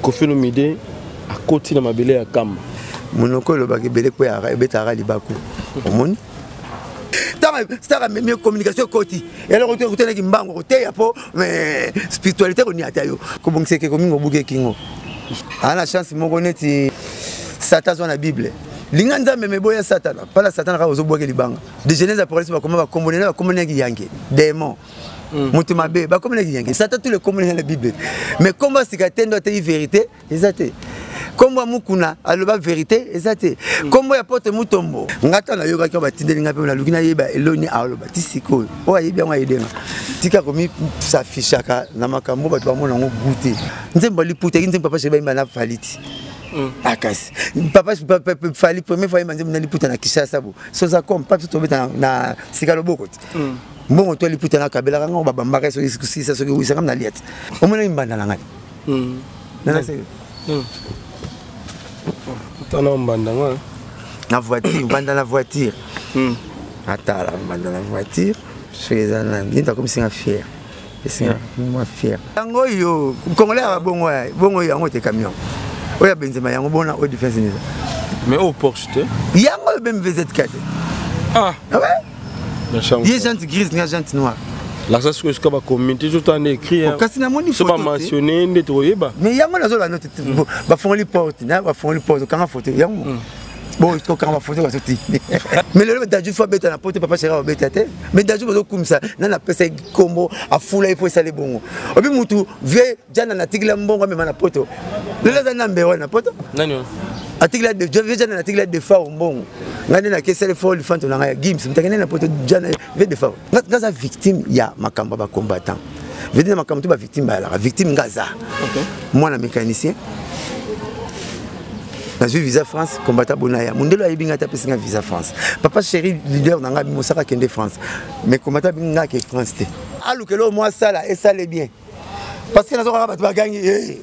Koffi Olomide akoti na mabele ya Kamba. Monoko elobaka ebele mpo ebetaka libaku. Omoni? Star amemi communication ekoti eloko te okutanaki mbango koteya mpo spiritualité koniata yo kobongisa ekeko mingi obuki ekingo aa na chance moko neti satan azwa na bible linga nzambe meboya satana mpala satana kaka ozobwaki libanga de genèse apocalypse bakoma bakombone na bakombone yaki yanke démon moto mabe bakombone yaki yanke satan tous les kombone na bible mais kombo sika te ndo ateyi vérité eza te kombo ya mukuna aloba vérité eza te kombo ya pote mutombo nga ntango nayokaki oyo batindeli nga mpe naluki nayeba eloni aloba ti sikoyo oyo ayebi yango ayede nga tika komisafishaka na makambo bato bamona yango gu te nzembo aliputa eki nzembo papa chéri bayimba na faliti akasi ah, papa fali première fois ayemba nzembo na liputa na kinshasa bo soza comme papi tobeta na sika loboko ti mbongo to liputa na kabelaka ngango babambaka soki sisa soki wisaka na lia ti omonaki mbanda na ngai Nana seke. Tana mbanda ngo. Na voiture, mbanda na voiture. Atala mbanda na voiture. Soki eza na nini akomisi nga fier. Esinga mwa fier. Yango oyo congolais ya bongo ya bongo yango te camion. Oyo ya Benzema yango bona oyo defense nini. Mais oyo Porsche te. Yango oyo BMW Z4. Ah. Ouais. Ye jante grise nga jante noire. Lakisa sikoyo esika bakomi te totala nde écrit oh, kasi namoni so bamentionne nde tokoyeba mais yango nazoloba no bafongoli porte na bafongoli porte okanga foto yango bon kokanga bafoto kaso ti mais lelo daju fo abeta na poto papa chera abeta te mais daju bazokumisa nani apesa ye nkombo afula ye mpo esali bongo obi mutu vie jana natikila mbongo amema na poto lelo aza nambe wana na poto atikila vie jana natikila defao mbongo ngai nde nakesali fo lifanto na ngai ya gims moto akende na poto jana vie defao nga aza victime ya makambo ya bacombattant vedi na makambo to bavictime bayalaka victime nga aza mwana mécanicien nazwi visa france combattant bonaya mondelo ayebi ngai te apesi ngai visa france papa chéri leader na ngai mosaka akende france mais combattant abingi ngai ake france te alukela oyo mwa asala esale bien parce que nazokaka bato bagangi eh.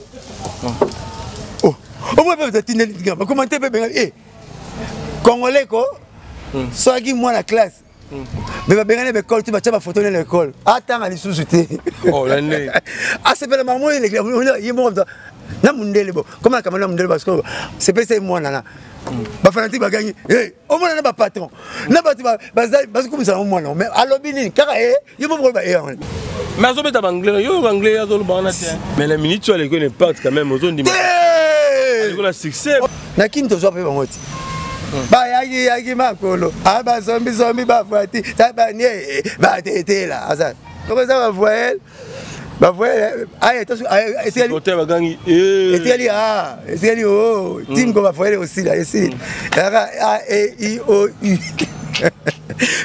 oh. omoi mpe batindeli bakomante mpe benga eh. Congolais ko hmm. soki mwana classe me babengani na ekole te batya bafoto na ekole atanga lisusu te oh, asepela mamo ye moko na mundele bo koma nakama na mundele parce que sepelisa ye mwana na bafanatike bagangi omona na bapatron na bato bazokumisa yango mwana mais alobi nini kaka ye ye moko ba ye yango mais azobeta banglais yo banglais azoloba wana te mais na minute oyo aleki na impact quand même ozondima aleki na succès na kini tozwa mpe bango te bayaki yaki makolo abazombizombi bafwati tabanie batetela aza toko eza bavoyele bavoyele bagangi etikali a etikali o timko bavoyele osila esili yaka a e i o u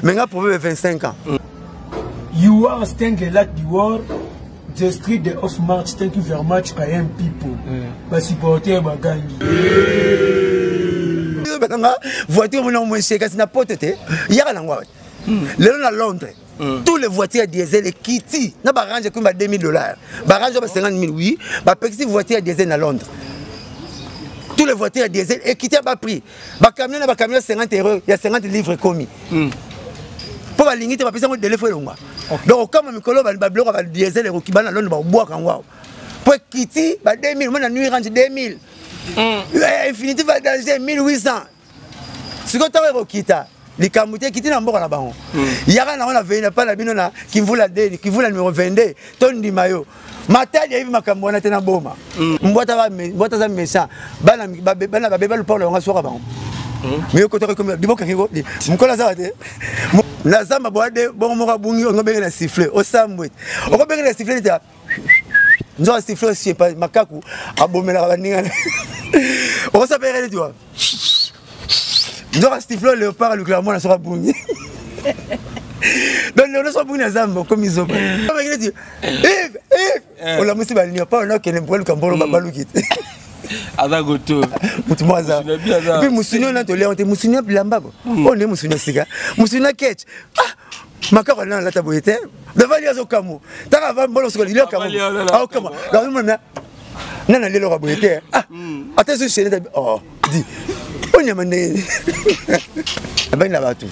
mais nga proverbe 25 ans. You are standing like the world. The street the of March. Thank you very much. I am people. Ba supporter bagangi. Nga voiture mona mo kasi na poto te yaka nango awa lelo na Londres tous les voitures ya diesel ekiti na barange ekomi ba 2000 dollars, barange oyo ba 50 000. Oui, bapekisi voiture ya diesel na Londres. Tous les voitures ya diesel ekiti ya baprix, bacamion na bacamion ya 50 euro, ya 50 livre ekomi mpo balingi te bapesi yango délai fo elongwa. Donc okama mikolo babiloko ya badiesel ekoki bana Londres bakobwaka yango awa mpo ekiti ba 2000. Omona nuit range 2000, infinitif ya danger 1800. Sikoyo ntango ekokita likambo te ekiti na mboka na bango, yaka nango na vei na pa na bino na Kimvula de Kimvula numéro 22 to ndima yo Matadi ayebi makambo wana te na boma. Mbwata aza méchant, bana babeba lupango na bango aswaka bango. Mais okotaka ekomi libokangi mokolo azawa te na zamba boya de bongo moko abungi ongo obenge na siffle osambwe okobenge na siffle neti nzoka siffle osiepa makaku abomelaka baninga okosapelaka neti wa nzoka siffle léopard alukela mwana soki abungi. Donc lelo soki abungi na zamba okomi zoba neti olamusi balinga mpa ona okende mpo mbolo baluki te. Aza koto. Mutu moko aza epuis mosuni oyo na tolia te, mosuni ya bilamba bo oyo nde mosuni ya sika, mosuni na ketch. Ah, makako alina alata boye te devali azokamwa taka ava mbolo soka lili aokamwa aokamwa nana leloka boye te. Ah, ata ezo chaine tabi oh di oyo nyama ndenge abandi na bato.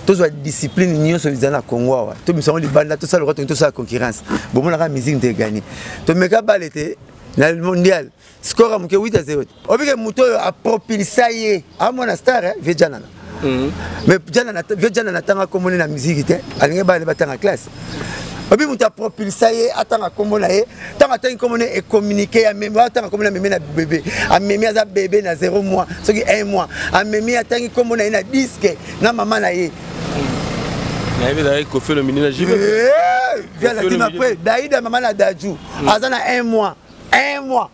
Tozwa discipline nyonso eza na Congo awa, tobimisa yango libanda, tosala loka tongi tosala concurrence. Bomonaka musique nte egani, tomeka bale te. Na mondial score ya moke 8 à 0. Obike moto oyo apropulsa ye amona star eh, vie Djanana. Mais Djanana, vie Djanana atanga kombo na musique te, alingi bana batanga classe. Obi moto apropulsa ye atanga kombo na ye, ntango atangi kombo na ye ecommunique, amemi atanga kombo na amemi na bébé, amemi aza bébé na 0 mois soki 1 mois, amemi atangi kombo na ye na disque na mama na ye. Nayebi ezalaki Koffi Olomide na JB. Vie alatima après Daida mama na Dadju aza na 1 mois, 1 mois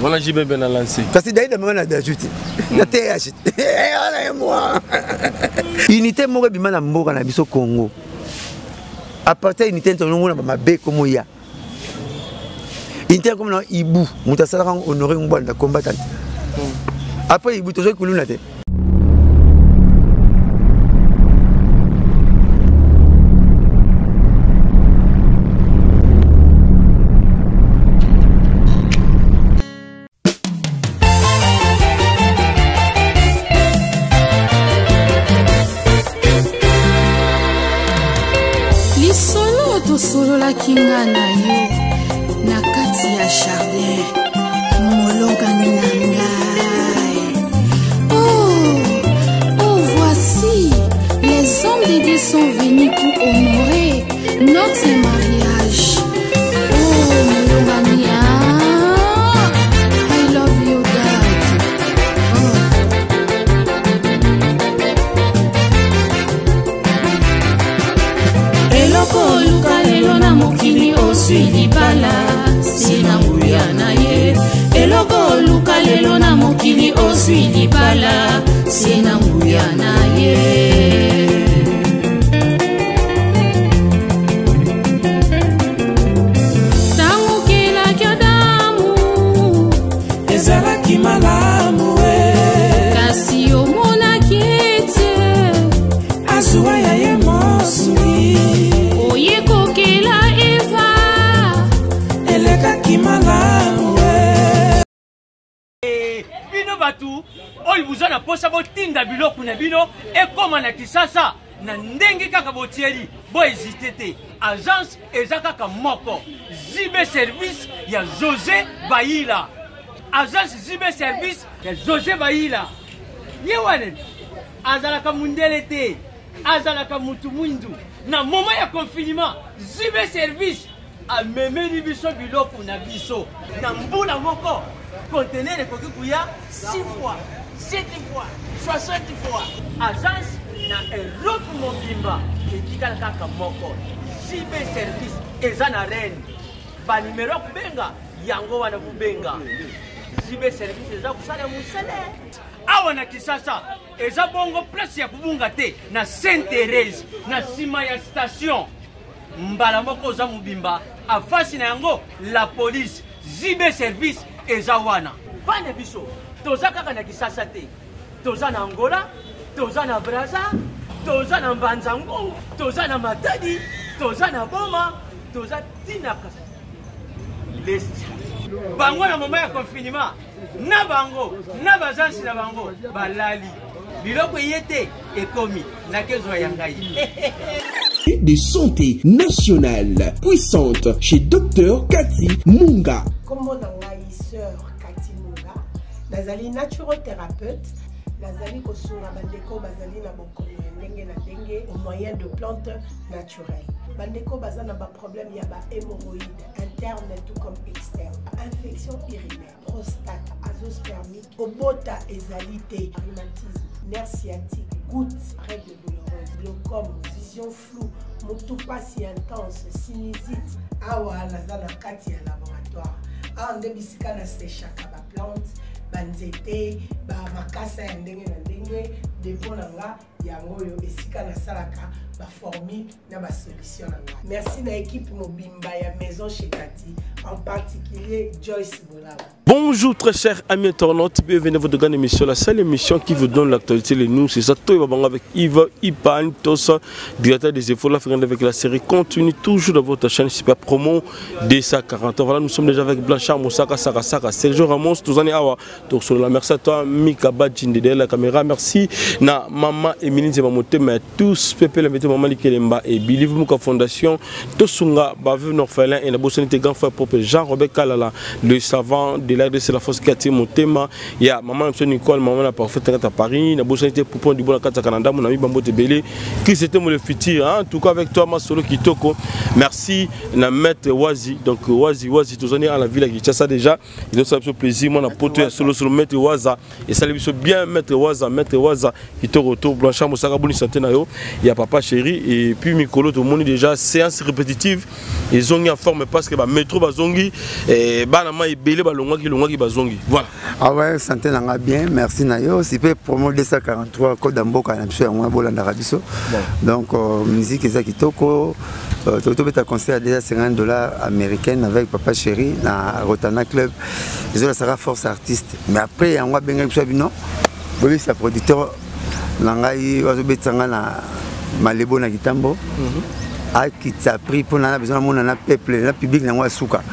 wana JB na lancé. Kasi Daida mama na Dadju te na TH wana 1 mois. Unité moko ebima na mboka na biso Congo. À partir ya unité tolongo na mabe komo ya. Unité comme na Ibu, moto asalaka honoré Ngbanda combattant. Après Ibu tozoi kuluna te. Lisolo tosololaki nga na yo na kati ya jardin, molongani na ngai. Oh, oh, voici les hommes de Dieu sont venus pour honorer notre mariage. Oh, molongani, ah, I love you, Dad. Oh. Eloko oluka lelo na mokili, ozwi libala se na nguya na ye. Eloko oluka lelo na mokili, ozwi libala se na nguya na ye. Ntango okelaki Adamu, ezalaki malamu e, kasi omonaki ete azuwa ya ye mosuni, oye kokela Eva, elekaki malamu e. Bino bato oyo boza na posa botinda biloko na bino ekóma na Kisasa na ndenge kaka botieli, bohésite te. Agence eza kaka moko, JB Service ya José Bayila. Agence JB Service ya José Bayila, ye wana azalaka mundele te, azalaka mutu mwindu. Na moment ya confinement, JB Service amemeli biso biloko na biso na mbula moko. Conteneur ekoki koya 6 fois, 7 fois, 60 fois. Agence na Europe mobimba etikala kaka moko, JB Service eza na Reine. Banimero ya kobenga yango wana, kobenga JB Service eza kosala mosele awa na Kisasa. Eza bongo place ya kobunga te, na Sainte Thérèse, na nsima ya station, mbala moko oza mobimba afasi na yango la police. JB Service eza wana. Bana biso toza kaka na Kisasa te, toza na Angola, toza na Braza, toza na Mbanzangungu, toza na Matadi, toza na Boma, toza ntina lesti. Bango na moment ya confinement na bango na bazansi na bango balali, biloko eye te, ekomi nakezwa ya ngai. De santé nationale puissante chez Dr Cathy Munga. Kombo na ngai sœur Cathy Munga, nazali naturothérapeute, nazali kosunga bandeko bazali na bokono ya ndenge na ndenge au moyen de plantes naturelles. Bandeko baza na baproblème ya bahémorroïde interne tout comme externe, infection urinaire, prostate, azoospermique, kobota ezali te, rhumatisme, nerf sciatique, goutte, règle douloureuse, glaucome, vision floue, motu pasi intense, sinusite. Awa naza na kati ya laboratoire, awa nde bisika nasechaka baplante, banzete, bamakasa ya ndenge na ndenge. Depo na nga yango oyo, esika nasalaka baformule na basolution na ngai. Merci na équipe mobimba ya Maison chez Kati, en particulier Joyce Bolaba. Bonjour très chers amis internautes, bienvenue à votre grande émission, la seule émission qui vous donne l'actualité, les news, c'est ça, tout va avec Yves Ipan, Tosa, directeur des efforts, l'Afrique avec la série continue toujours dans votre chaîne Super Promo DSA40. Voilà, nous sommes déjà avec Blanchard Moussaka Saka Saka, Sergio Ramos, tous en awa, donc sur la merci à toi, Mika Badjinde derrière la caméra, merci. Merci na maman Emilie Nzema Motema tous Pepe la maman Likelemba et Billy Muka Fondation Tosunga ba veuve orphelin et na bosani te grand frère propre Jean-Robert Kalala le savant de la RDC la force Kati Motema ya maman na biso Nicole maman na parfaite à Paris na bosani te Poupon du bon na kati ya Canada mon ami Bambo Tebele qui c'était le futur hein? En tout cas avec toi ma solo kitoko merci na maître Wazi donc Wazi Wazi tozani à la ville ya Kinshasa déjà ezosala biso plaisir mwana poto ya solo solo maître Waza esali biso bien maître Waza maître Waza kitoko to Blanchard Mosaka boni santé na yo ya papa chéri et puis mikolo tomoni déjà séance répétitive ezongi en forme parce que ba métro bazongi eh, bana ma ebele balongwaki longwaki bazongi voilà. Ah ouais, santé na nga bien, merci na yo. Si pe promo 243 code ya mboka na biso yango bolandaka biso. Donc euh, musique eza kitoko. Euh, tobeta concert déjà 50 $ américaine avec papa chéri na Rotana Club. Ezolasaka force artiste. Mais après yango abengaki biso bino. Bobisa producteur na ngai azobetisa nga na malebo na kitambo. Akitisa prix mpona na besoin namona na peuple na public nango ya suka.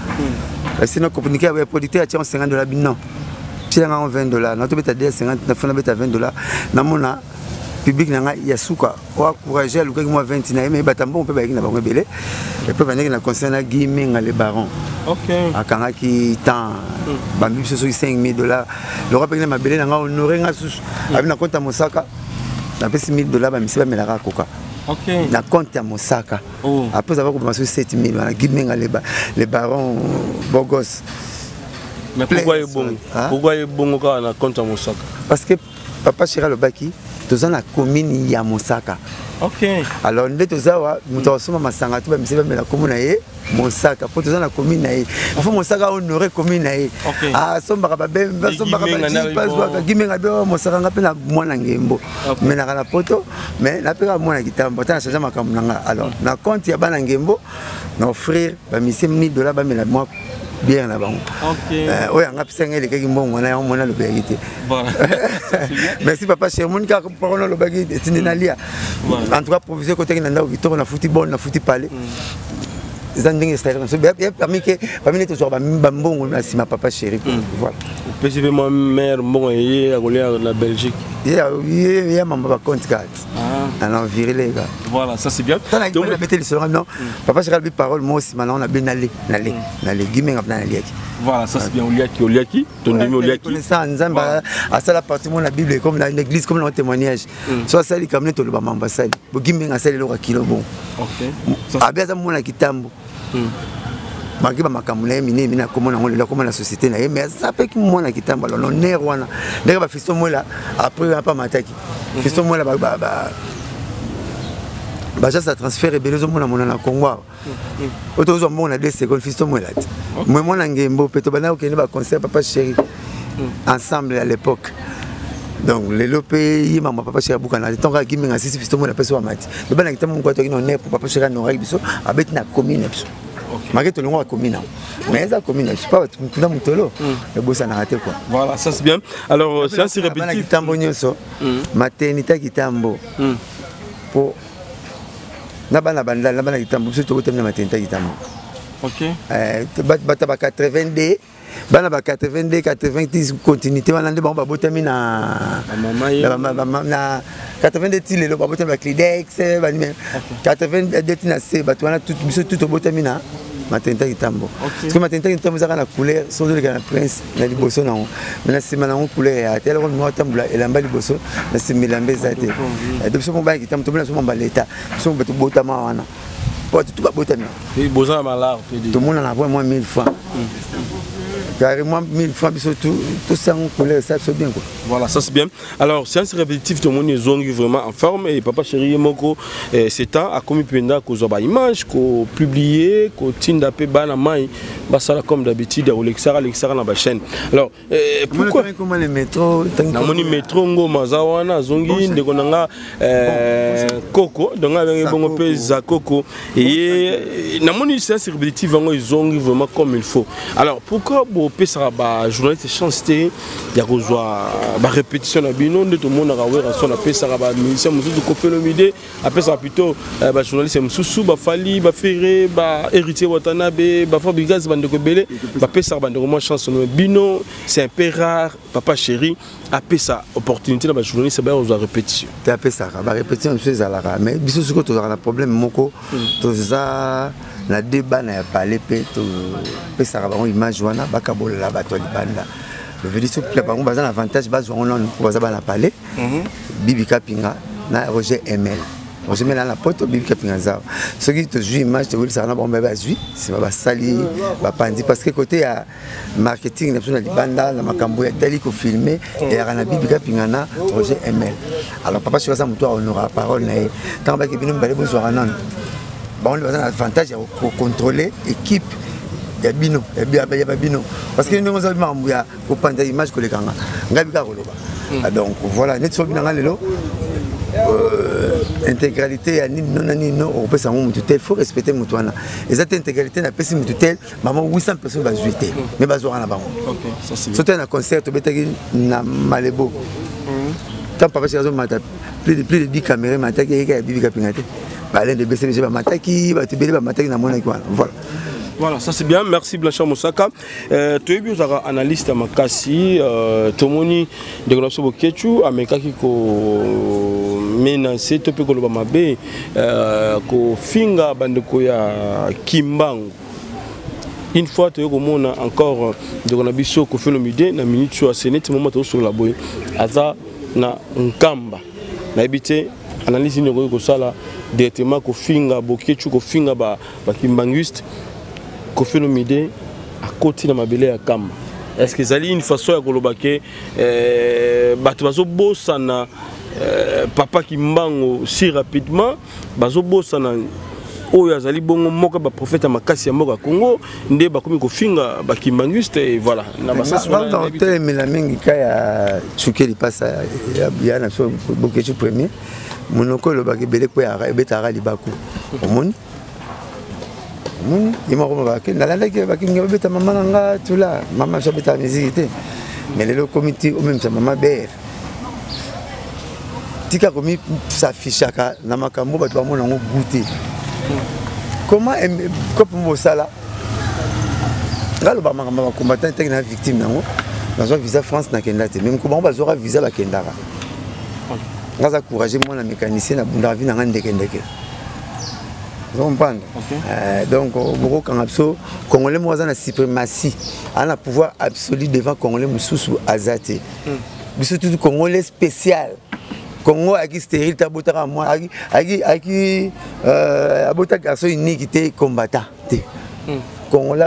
Kasi na communiqué ya producteur atia 50 $ bino. Tia nga 20 $, na tobeta 50 na fona beta 20 $ namona public na ngai ya suka oyo encourage alukaki mwa 20 na ye me bato mbongo mpe bayaki na bango ebele epe bandaki na concert na Guy Menga le baron. Akangaki temps bambi biso soki 5000 $ lokwa mpeki na mabele na ngai honore nga susu abi na compte ya Mosaka napesi 1000 $ bamisi bamelaka koka na compte ya Mosaka. Après avoir kobima soki 7000 wana Guy Menga le baron bogos. Mais pourquoi ebongo? Pourquoi ebongo kaka na compte ya Mosaka? Parce que papa chéri alobaki toza na commune ya Mosaka. Alors nde toza wa moto akosomba masanga to bamisi bamela kombo na ye Mosaka mpo toza na commune na ye, faut Mosaka honore commune na ye. Asombaka babembe, asombaka bajipe, azwaka gimenga be Mosaka. Nga mpe na mwana ngembo menaka na poto mais napeka mwana kitambo ata na change makambo na nga. Alors na compte ya bana ngembo na offrir bamisi 1000 $ bamela mwa bière na bango. Oyo yanga apesa ngai elekaki mbongo wana yango mona alobelaki te. Merci papa chéri, omoni kaka parole alobaki etindi nalia. En tout cas provision ekotaki na ndako kitoko, nafuti bon, nafuti pale eza ndenge esalaka biso parmi ke parmi nde tozwaka bambongo na nsima papa chéri. Voilà. Opesi mpe mwa mare mbongo ye akolia na Belgique. Ye ya mamba bacompte kaka ana virile ka. Voilà, ça c'est bien. Nabete lisolo non, papa chéri alobi parole mo nsima nango nabe nale nale nale gimenga mpena naliaki. Voilà, ça c'est bien. Oliaki, oliaki, tondimi oliaki. Connaissant Nzambe asala partie mo na Bible comme na l'église comme na témoignage so asali kamne toloba mambo asali bogimenga asali eloko ya kilo bon abi aza mona kitambo malgré bamakambo na ye minene minene akoma nango lelo akoma na société na ye mais aza mpe mwana kitambo. Alors l'honneur wana ndenge bafiston mwela après wana mpa mataki fiston mwela baagence ya transfert ebele ozomona mona na Congo awa oyo tozwa mbongo na 2 secondes. Fiston mwela te mwe mwana ngembo mpe tobandaki kokende baconcert papa chéri ensemble à l'époque. Donc lelo mpe ye mama papa chéri abukana ntongo agimenga sisi fiston mwela mpe so amati tobanaki ntango moko atoki na honneur po papa chéri anoraki biso abeti na commune na biso malgré tolongo commune nango mais eza commune na biso pa kuna motolo ebosanaka te quoi. Voilà, ça c'est bien. Alors c'est assez répétitif. Kitambo nyonso maternité kitambo po na bana bandala na bana kitambo biso tokotami na maternité kitambo. Bato ba 82, bana ba 82, 90 continuité wana nde bango babotami na 82 ti lelo babotami baclidex 82 ti na se bato wana biso tu tobotami na maternité kitambo parce que maternité kitambo ezaka na couleur so ozoleka na prince na liboso nango mais na nsima nango couleur ya te eloko mima otambola elamba liboso na nsima elamba eza te. Do biso mo bana kitambo tomona biso mamba leta biso bato botama wana po bato tu babotami. Boza na malare. Tomonana po mwa 1000 francs carrément 1000 francs biso tosango couleur esa biso bien quoi. Voilà, ça c'est bien. Alors séance répétitive tomoni ezongi vraiment en forme et papa chéri ye moko c'est temps akomi mpenza kozwa baimage kopublier kotinda mpe bana mai basala comme d'habitude ya kolekisaka lekisaka na bachaîne. Alors pourquoi comment le métro? Namoni métro ngoma aza wana azongi ndeko na nga koko donc abengi bongo mpe zakoko ye namoni séance répétitive yango ezongi vraiment comme il faut. Alors pourquoi bo Bopesaka bajournaliste chance te ya kozwa barépétition na bino nde tomonaka Werrason apesaka bamusicien mosusu, Koffi Olomide apesaka plutôt bajournaliste mosusu, baFally, baFerre, baHéritier Watanabe, baFabregas, bandeko ebele bapesaka bandeko mwa chance. No bino, c'est un peu rare Papa Chéri apesa opportunité na bajournaliste baya kozwa répétition. Te, apesaka barépétition biso ezalaka, mais biso sikoyo tozalaka na problème moko. Toza na deux bana ya palais mpe topesaka bango image wana, bakabolela bato ya libanda. Leveli soki bango baza na avantage, bazwa ngo nanu mpo baza bana palais. Bibi Kapinga na Roger Ml, Roger Ml na poto, Bibi Kapinga aza. Soki tozwi image, towelisaka na bango, bazwi nsima basali bapandi, parce que côté ya marketing na biso na libanda, na makambo ya tali kofilme, eyaka na Bibi Kapinga na Roger Ml. Alors Papa soki aza moto ahonora parole na ye, ntango baki bino mibale bozwaka nano, bango nde baza na avantage ya kocontrôler équipe ya bino, ya babino, parce que ndenge oza makambo ya kopanza image kolekanga ngai bikaka koloba. Donc voilà, neti so binanga lelo intégralité ya nini no na nini no, okopesa yango motu te. Il faut respecter motu wana. Eza te intégralité napesi motu te, bango 800 personnes bazwi te, mais bazwaka na bango. So te na concert tobetaki na Malebo, tant Papa Chéri azomata, plus de 10 caméra mataki, eyeka ya Bibi Kapinga te, balende BCBG bamataki, bato ebele bamataki, namonaki wana. Voilà. Voilà, ça c'est bien. Merci Blanchard Mosaka. Toyebi ozalaka analyste ya makasi. Tomoni ndeko na biso Boketshu amekaki komenacer to mpe koloba mabe, kofinga bandeko ya Kimbangu. Une fois toye komona encore ndeko na biso Koffi Olomide na minute oyo ase neti moma tozosolola boye, aza na Nkamba. Nayebi te analyse nini okoki kosala directement kofinga Boketshu, kofinga bakimbanguiste. Koffi Olomide akoti na mabele ya Kamba. Est ce que ezali une façon ya koloba ke bato bazobosana Papa Kimbango si rapidement, bazobosana oyo azali bongo moko baprophète ya makasi ya mboka Congo, nde bakomi kofinga bakimbanguiste? Et voilà, na basasi wana. Otelemela mingi ka ya Tsuke Lipasa ya na biso Boketshu premier, monoko elobaka ebele mpo ebetaka libaku. Omoni, omoni ye moko bake nalandaki bakingi babeta mama na nga tula mama biso abetaka miziki te, mais lelo okomi ti omemisa mama bere. Tika komisafishaka na makambo bato bamona yango gu te. Comment kope bosala nga loba makambo ya bacombattant teke na victime nango? Nazwa visa France, nakenda te, mais moko bango bazwaka visa, bakendaka. Nga aza courage, mwana mécanicien, nabundaka vi nanga ndekendeke, comprendre. Donc bokokanga biso Congolais moko aza na suprématie, aza na pouvoir absolu devant Congolais mosusu aza te. Biso tutu Congolais spécial. Congo ayaki stérile te, abotaka mwana, ayaki abota garçon unique te, combattant te. Congolais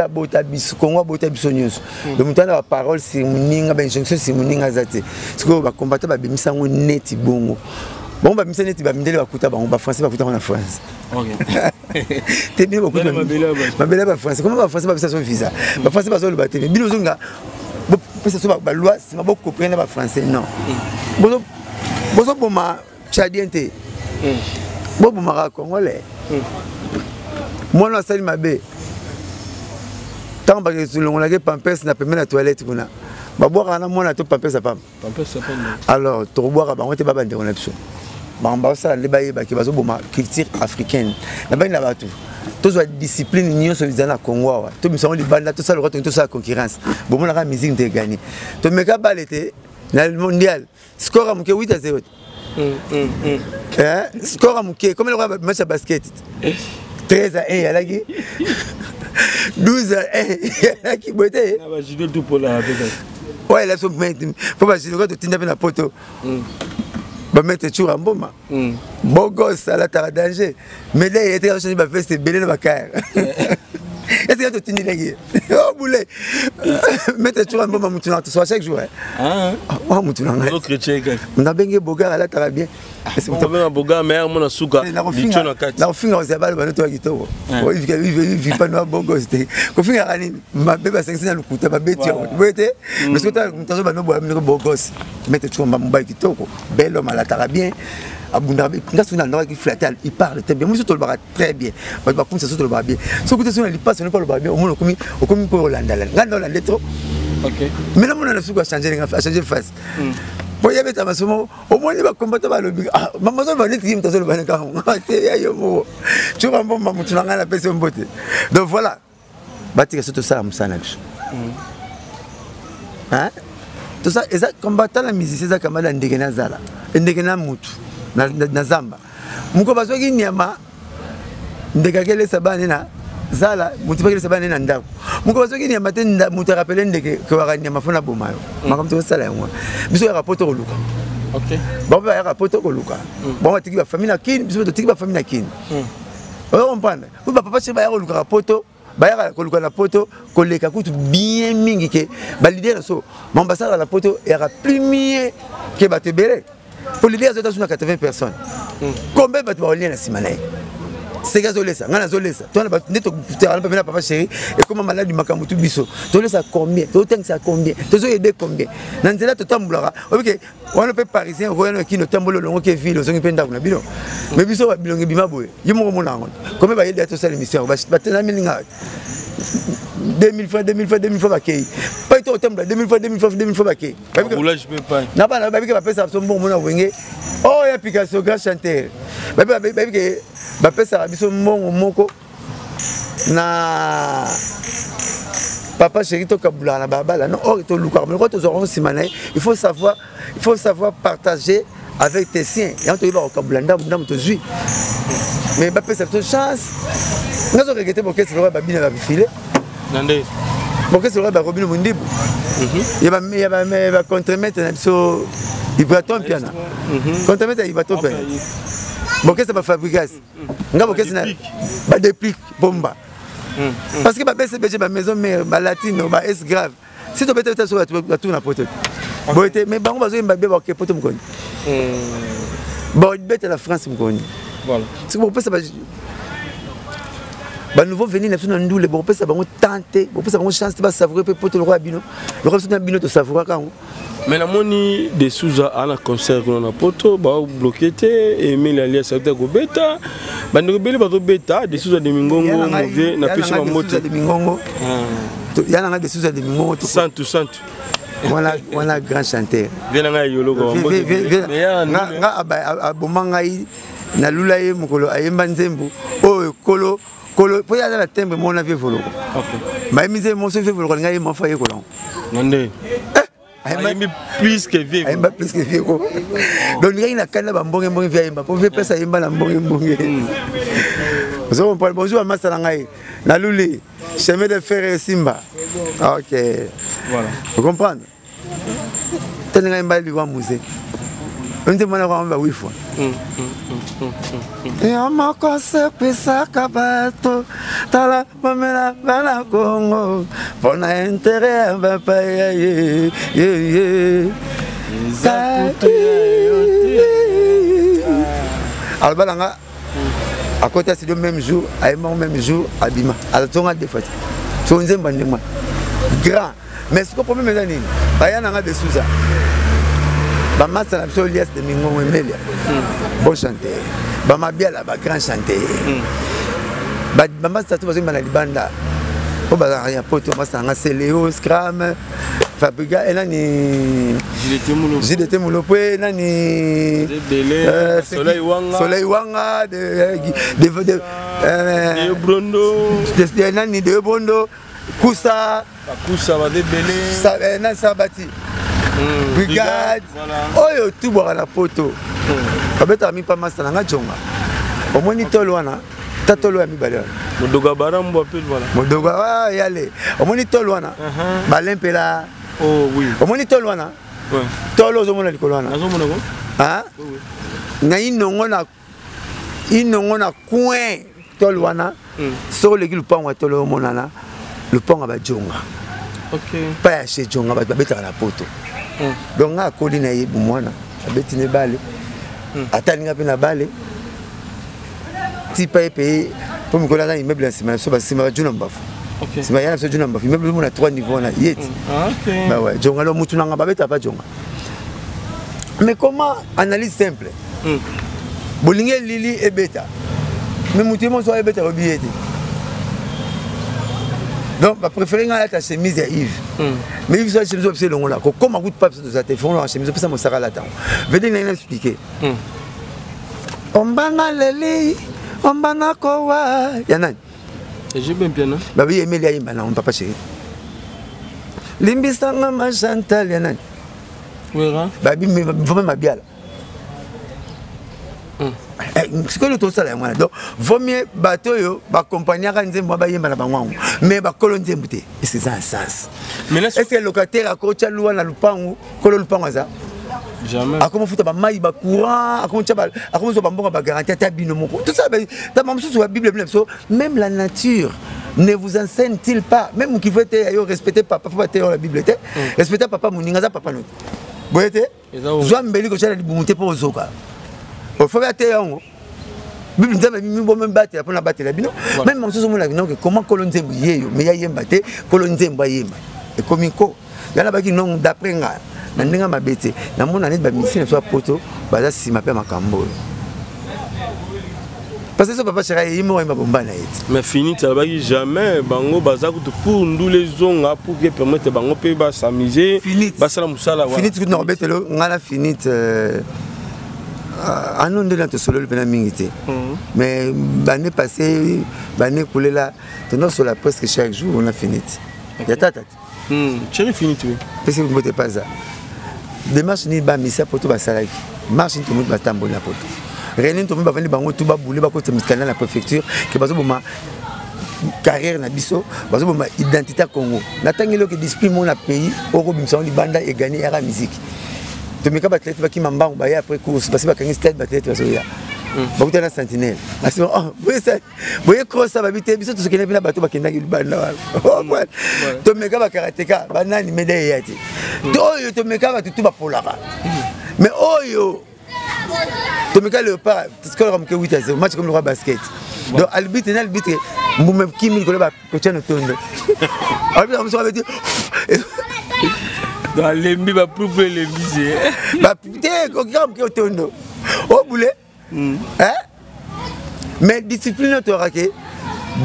abota biso, Congo abota biso nyonso. Donc moto wana baparole sur moninga, bainjonction sur moninga aza te. Sikoyo bacombattant babimisa yango neti bongo, bango babimisa neti bamindele bakuta bango, bafrançais bakuta bango na France te. Bino bakuta mabele ya bafrançais, comment bafrançais babisa so visa? Bafrançais bazoloba te, bino ozonga bopesa so baloi, nsima bokopene na bafrançais. Non, bozoboma Tchadien te, bobomaka Congolais. Mwana asali mabe, ntango bakelongolaki pampers na pembeni na toilette kuna, babwakaka na mwana to pampers ya pamba. Alors tokobwaka bango te, babandeko na biso. Bango bazosala nde bayebaki bazoboma culture africaine na bani na bato. Tozwa discipline nyonso eza na Congo awa, tobimisa yango libanda, tosala loka tongi, tosala concurrence. Bomonaka musique nte egani, tomeka bale te na mondial, score ya moke 8 à 0, score ya moke comme eloko match ya basket, 13 à 1 eyalaki, 12 à 1 eyalaki boye te. Oyo elaki mpo bajudoka totinda mpe na poto, bamaître Tshoura Mboma, bogos alataka danger, médaille eteka, change baveste ebele na bakare. Est-ce que totindilaki oh bule maître Tshoura Mboma, mutu na tosoa chaque jour wa mutu na ngai nabenge bogar, alataka bien. Bogar meilleur mona suka. Nakofinga kozala baloba no toya kitoko vipano bogos te. Kofingaka nini mabe? Basangisi na lokuta, babeti yango boye te. Mais soki moto azoba boya minoko, bogos maître Tshoura, mobali kitoko, bel homme, alataka bien, abundaka. Nga soki nandakaki flatte, il parle très bien. Mosu tolobaka très bien, bato bakumisa so tolobaka bien. Soki te so na lipasi, onoki aloba bien, omona okomi okomi mpo olandala ngai nde olande trop, mais namona na suku achange face po ye beta masomo. Omoni bakombata balobi, ah, mama azoloba neti ye moto azoloba ne kaka te ya yo moko cuka mbomba motu na ngai napesi yo mbote. Donc voilà, batika so tosala mosala na biso. Tosa eza combattant na musicien, eza kamba na ndeke nazala ndeke na mutu na zamba. Moko bazwaki nyama, ndeke akelesa bana na zala, motu mpe akelesa bana na ndako. Moko bazwaki nyama te, moto arapele ndeke kewaka nyama fo na boma yo. Makambo tozosala yango, biso yaka po tokoluka bango mpe bayaka po tokoluka bango. Batiki bafamille na Kini, biso mpe totiki bafamille na Kini. Oyo comprendre po bapapa chéri bayaka kolukaka poto, bayaka koluka na poto koleka kutu bien mingi ke baleader na so. Mambo basalaka na poto eyaka plus mieux ke bato ebele, po leader azota so na 80 personnes. Combien bato bakolia na nsima na ye? Seki azolesa, ngai nazolesa twana bato nde tokutaka mpe na papa chéri ekoma maladi. Makambo tu biso tolesa combien, totangisa combien, tozoyede combien na nzela totambolaka. Obike wana mpe parisien okoya na Kino, otamboli, olongoki evile, ozongi mpe ndako na bino. Mais biso bilongi ebima boye, yo moko omona yango. Combien bayedi ya tosala émission yango, batenami nga 2000 francs, 2000 francs, 2000 francs, bakei pai to otambola 2000 francs, 2000 francs, 2000 francs, bakei Roulage mpe pai. Na bana babike bapesaka biso mbongo. Mona Wenge oyo ya Picasso, grand chanteur, babike bapesaka biso mbongo moko na papa chéri, tokabulaka na balabala. Non, or tolukaka meloko, tozwaka ngo nsima na ye. Il faut savoir partager avec tes siens. Yango toyeba kokabula ndambu ndambu tozwi, mais bapesa biso chance. Nga zo regretter bokesi lokola babina babifile. Na nde bokesi lokola barobino mondibu ya bacontremaître na biso Ibraton Piana, contremaître ya Ibraton Piana, bokesi bafabrigas nga, bokesi na badéplique bomba, parce que babcbg, bamaison mère, balatino, ba s grave, si tobeta beta so bato na poto boye te. Mais bango bazoyemba be baoke poto mokoni, babeta na France mokoni. Soki bokopesa banouveau venu na biso na ndule, bokopesa bango temps te, bokopesa bango chance te basavoure mpe poto lokola bino, lokola biso na bino tosavouraka yango. Mais namoni de Souza ana concert kuna na poto, babloke te. Emile alias auta kobeta, bandeko ebele bazobeta. De Souza de Mingongo move, napesi bambote. De Mingongo, ya nanga de Souza de Mingongo. Santu santu. Wana wana grand chanteur. Vie na ngai yoloko. Nga aboma ngai, nalula ye mokolo ayemba nzembo oyo kolo kolo, mpo ye aza na timbre moko na vie Voloko. Bayembi nzembo moso vie Voloko, alingai yemba fa yekola ngo. Na nde ayembi plus que vie. Ayemba plus que vie ko. Donc ngai na kanda bambonge mbonge, vie ayemba mpo vie place ayemba na mbonge mbonge. Ozo comprendre? Bonjour amasa na ngai, naluli chemin de fer esimba. Ok, voilà. Ocomprendre tani ngai mbali liwa musée nde mwana kwa ba huit fois ya moko sepisaka bato. Tala mamela bana Kongo mpona intérêt ya bapaya ye ye. Aloba nanga akota studio même jour, ayembango même jour, abima, azonga deux fois te. So nzembo ndenge wana grand. Mais siko problème eza nini? Baya nanga de Souza, bamasa na biso Elias de Mingongo, Emelia, bon chanteur, bamabiala, bagrand chanteur, bamasa to bazoyemba na libanda mpo bazalaka ya poto. Bamasa nanga Celeo Scram, Fabriga, enani JDT Mulopwe, nani, Soleil Wanga, nani, de Bondo Kusa. Bakusa baza ebele. Nani, Sabati, brigade oyo tubwaka na poto, babetaka mipa. Masa na nga jonga, omoni tolo wana, ta tolo ya mibale wana. Modogo Barambwa mpe, voilà. Modogo yale, omoni tolo wana, balempela. Oh oui. Omoni tolo wana, tolo ozomona likolo wana. Nazomona ko. Na inongo, na inongo, na coin tolo wana. Soki oleki lupango ya tolo, omonana lupango ya bajonga pa ya chez Jonga, bato babetaka na poto. Donc nga akoli na ye mwana abeti ne bale, atalinga mpe na bale tipa ye mpe mpo mikolo aza immeuble ya nsima na biso, basima bajuna mbafu, nsima ya na biso juna mbafu, immeuble omona 3 niveau wana ye ti bawe Jonga lo mutu nanga babetaka pa Jonga. Mais comment? Analyse simple: bolingi elili ebeta, mais mutu ye moso ayebeta, oyebi ye te. Donc bapréféré ngai alata chemise ya Yves, mais Yves so chemise biso elongola kokóma kutu pa biso toza te, fongola chemise opesa mosaka alata yango. Vede ndenge na expliqué ombana leli ombana kowa ya nani. JB Mpiana. Babi emeli ayemba nango papa chéri limbisanga ma Chantal ya nani. Wera. Babi vraiment mabiala. Sikoyo tosala yango wana. Donc vaut mieux bato oyo bakompagnaka nzembo bayemba na bango yango, mais bakolo nzembo te. Est-ce eza na sens? Est ce que locataire akotya luwa na lupangu, kolo lupangu aza? Jamais. Akoma futa bamai, bacourant, akomozwa bambongo, bagarantie ata bino moko. Tout ça, tamba mosusu ya Bible bino biso, même la nature ne vous enseigne-t-il pas? Même moki faut ete yo respecter papa, faut bateyo la Bible te, respecter papa moninga aza papa note boye te. Zwa mbeli kotya na libumu te mpo ozoka ofobi ate yango. Bible Nzambe miboma batela mpona batela bino. Même mosusu omona bino ke comment kolo nzembo yeyo mais yayemba te, kolo nzembo ayemba ekomi ko yana baki non. D'après nga, na ndenge mabe te, namona neti bamisien na biso ya poto baza nsima mpe ya makambo oyo, parce que so papa chaka ye moko ayemba bomba na ye te. Mais fini alobaki jamais bango baza kutu pour ndula ezonga pour que permettre bango mpe bas'amuser, basala mosala. Finite kutu na kobetelo ngai na finite ano nde na tosololi mpena mingi te, mais bannée passé, bannée kulela, tonosola presque chaque jour. On a finite ya tata te. Chéri finite, oui. Pesi mbote paza démarche nini bamisa poto basalaki marche nini, tomoni batamboli na poto réunion, tomoni bavandi bango tu babule bakota mikanda na préfecture ke bazoboma carrière na biso, bazoboma identité ya Congo. Natangi eloko discipline moko na pays okobimisa ngo libanda egani yaka musique. Tomeka baathlète bakima mbangu baye après course, basi bakangi stade, baathlète bazoya bakuta na sentinelle, basi boye cross babi te, biso tozokende mpe na bato bakendaki libanda wana. Tomeka bakarateka banani, médaille eya te. To oyo tomeka bato tu bapolaka, mais oyo tomeka léopard tikolaka moke 8 à 0, match comme lokwa basket. Donc arbitre na arbitre mbuma kimi likolo bakotya no tondo, arbitre mosuku abeti. Donc alembi bapupu elembi se. Te kokika moke otondo obule. Mais discipline oyo toyokaki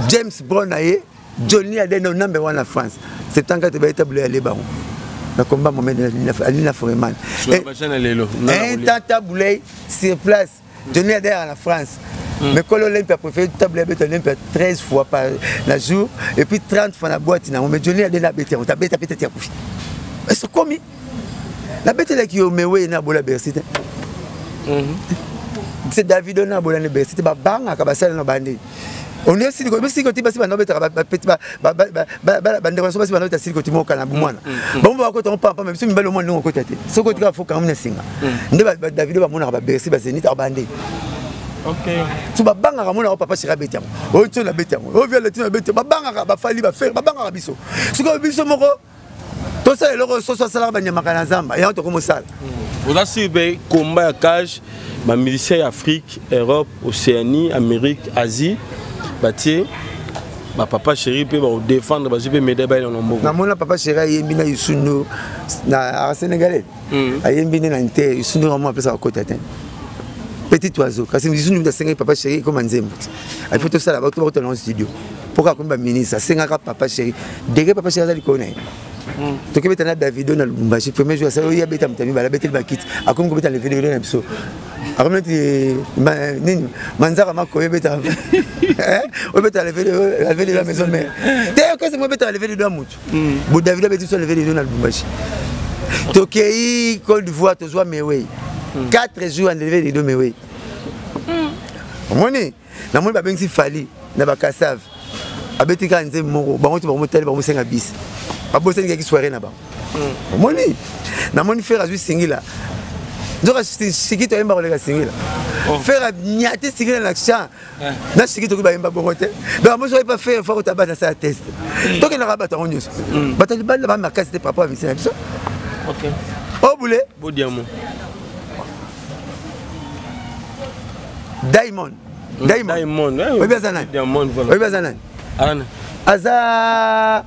James Brown na ye Johnny Adeno number one na France 74, bayeta bule ya lebango na combat Mohamed Ali na Foreman. Tata Boulay sur place, Johnny Adeno na France, mais kolo Olympia préféré table abeta Olympia 13 fois par na jour et puis 30 fois na boîte nango, mais Johnny Adeno abeti yango, tabeta peut-être ya kufi esokomi nabetelaki yo mewe na bola Bercy te. C'est David na bola na Bercy te, babangaka basala na bande on est siliko bisi koti basi banda betaka bandeko so basi banda beta siliko ti moka na bomwana bango bakota ngo pampa, biso mibali omwana ndenge okota te soki otika fo kango na singa nde Davido bamonaka babercy bazenit abande so babangaka monaka papa shira abeti yango oyo tio na beti yango oyo viale tio na beti, babangaka bafali bafere babangaka biso. Sikoyo biso moko tosala eloko soso asalaka banyamaka na zamba, yango tokomosala. Oza sur mpe combat ya cage, bamusicien ya Afrique, Europe, Océanie, Amérique, Asie batie bapapa chéri mpe bakodéfendre, bazwi mpe médaille bayela na mboka. Namona papa chéri ayembi na Yusundu na Sénégalais, ayembi nde na nte Yusundu kamo apesaka kota te petit oiseau, kasi Yusundu mutu asengaki papa chéri ekoma nzembo te, il faut tosala bato bakota na studio mpo kaka komi baministre asengaka papa chéri dege papa chéri aza likolo na ye. Tokebeta na Davido na Lubumbashi, premier jour asali oyo abeta moto ya mibale, abeteli bakiti, akomi kobeta levé de na biso, akomi neti nini manzaka makoyo ebeta obeta levé de la maison mère te okesi mo obeta levé de ya motu bo Davido abeti biso levé de na Lubumbashi. Tokei Côte d'Ivoire, tozwa mewei 4 jours en levé de mewei. Omoni namoni babengisi Fali na bakasave, abeti kaka nzembo moko, bango ti bakomotali bakomosenga bisi, babosani kaki soirée na bango. Omoni namoni Ferre azwi singila, nzoka siki toyemba koleka singila. Ferre anyati singila na champ na siki toki bayemba bongo te. Donc amosi oyepa Ferre fa kota bana asala test, tokendaka bato yango nyonso, bato ya libanda bamakasi te par rapport ya misi na biso obule. Bodiamo. Diamond, Diamond. Oyebi aza nani? Oyebi aza nani? Aza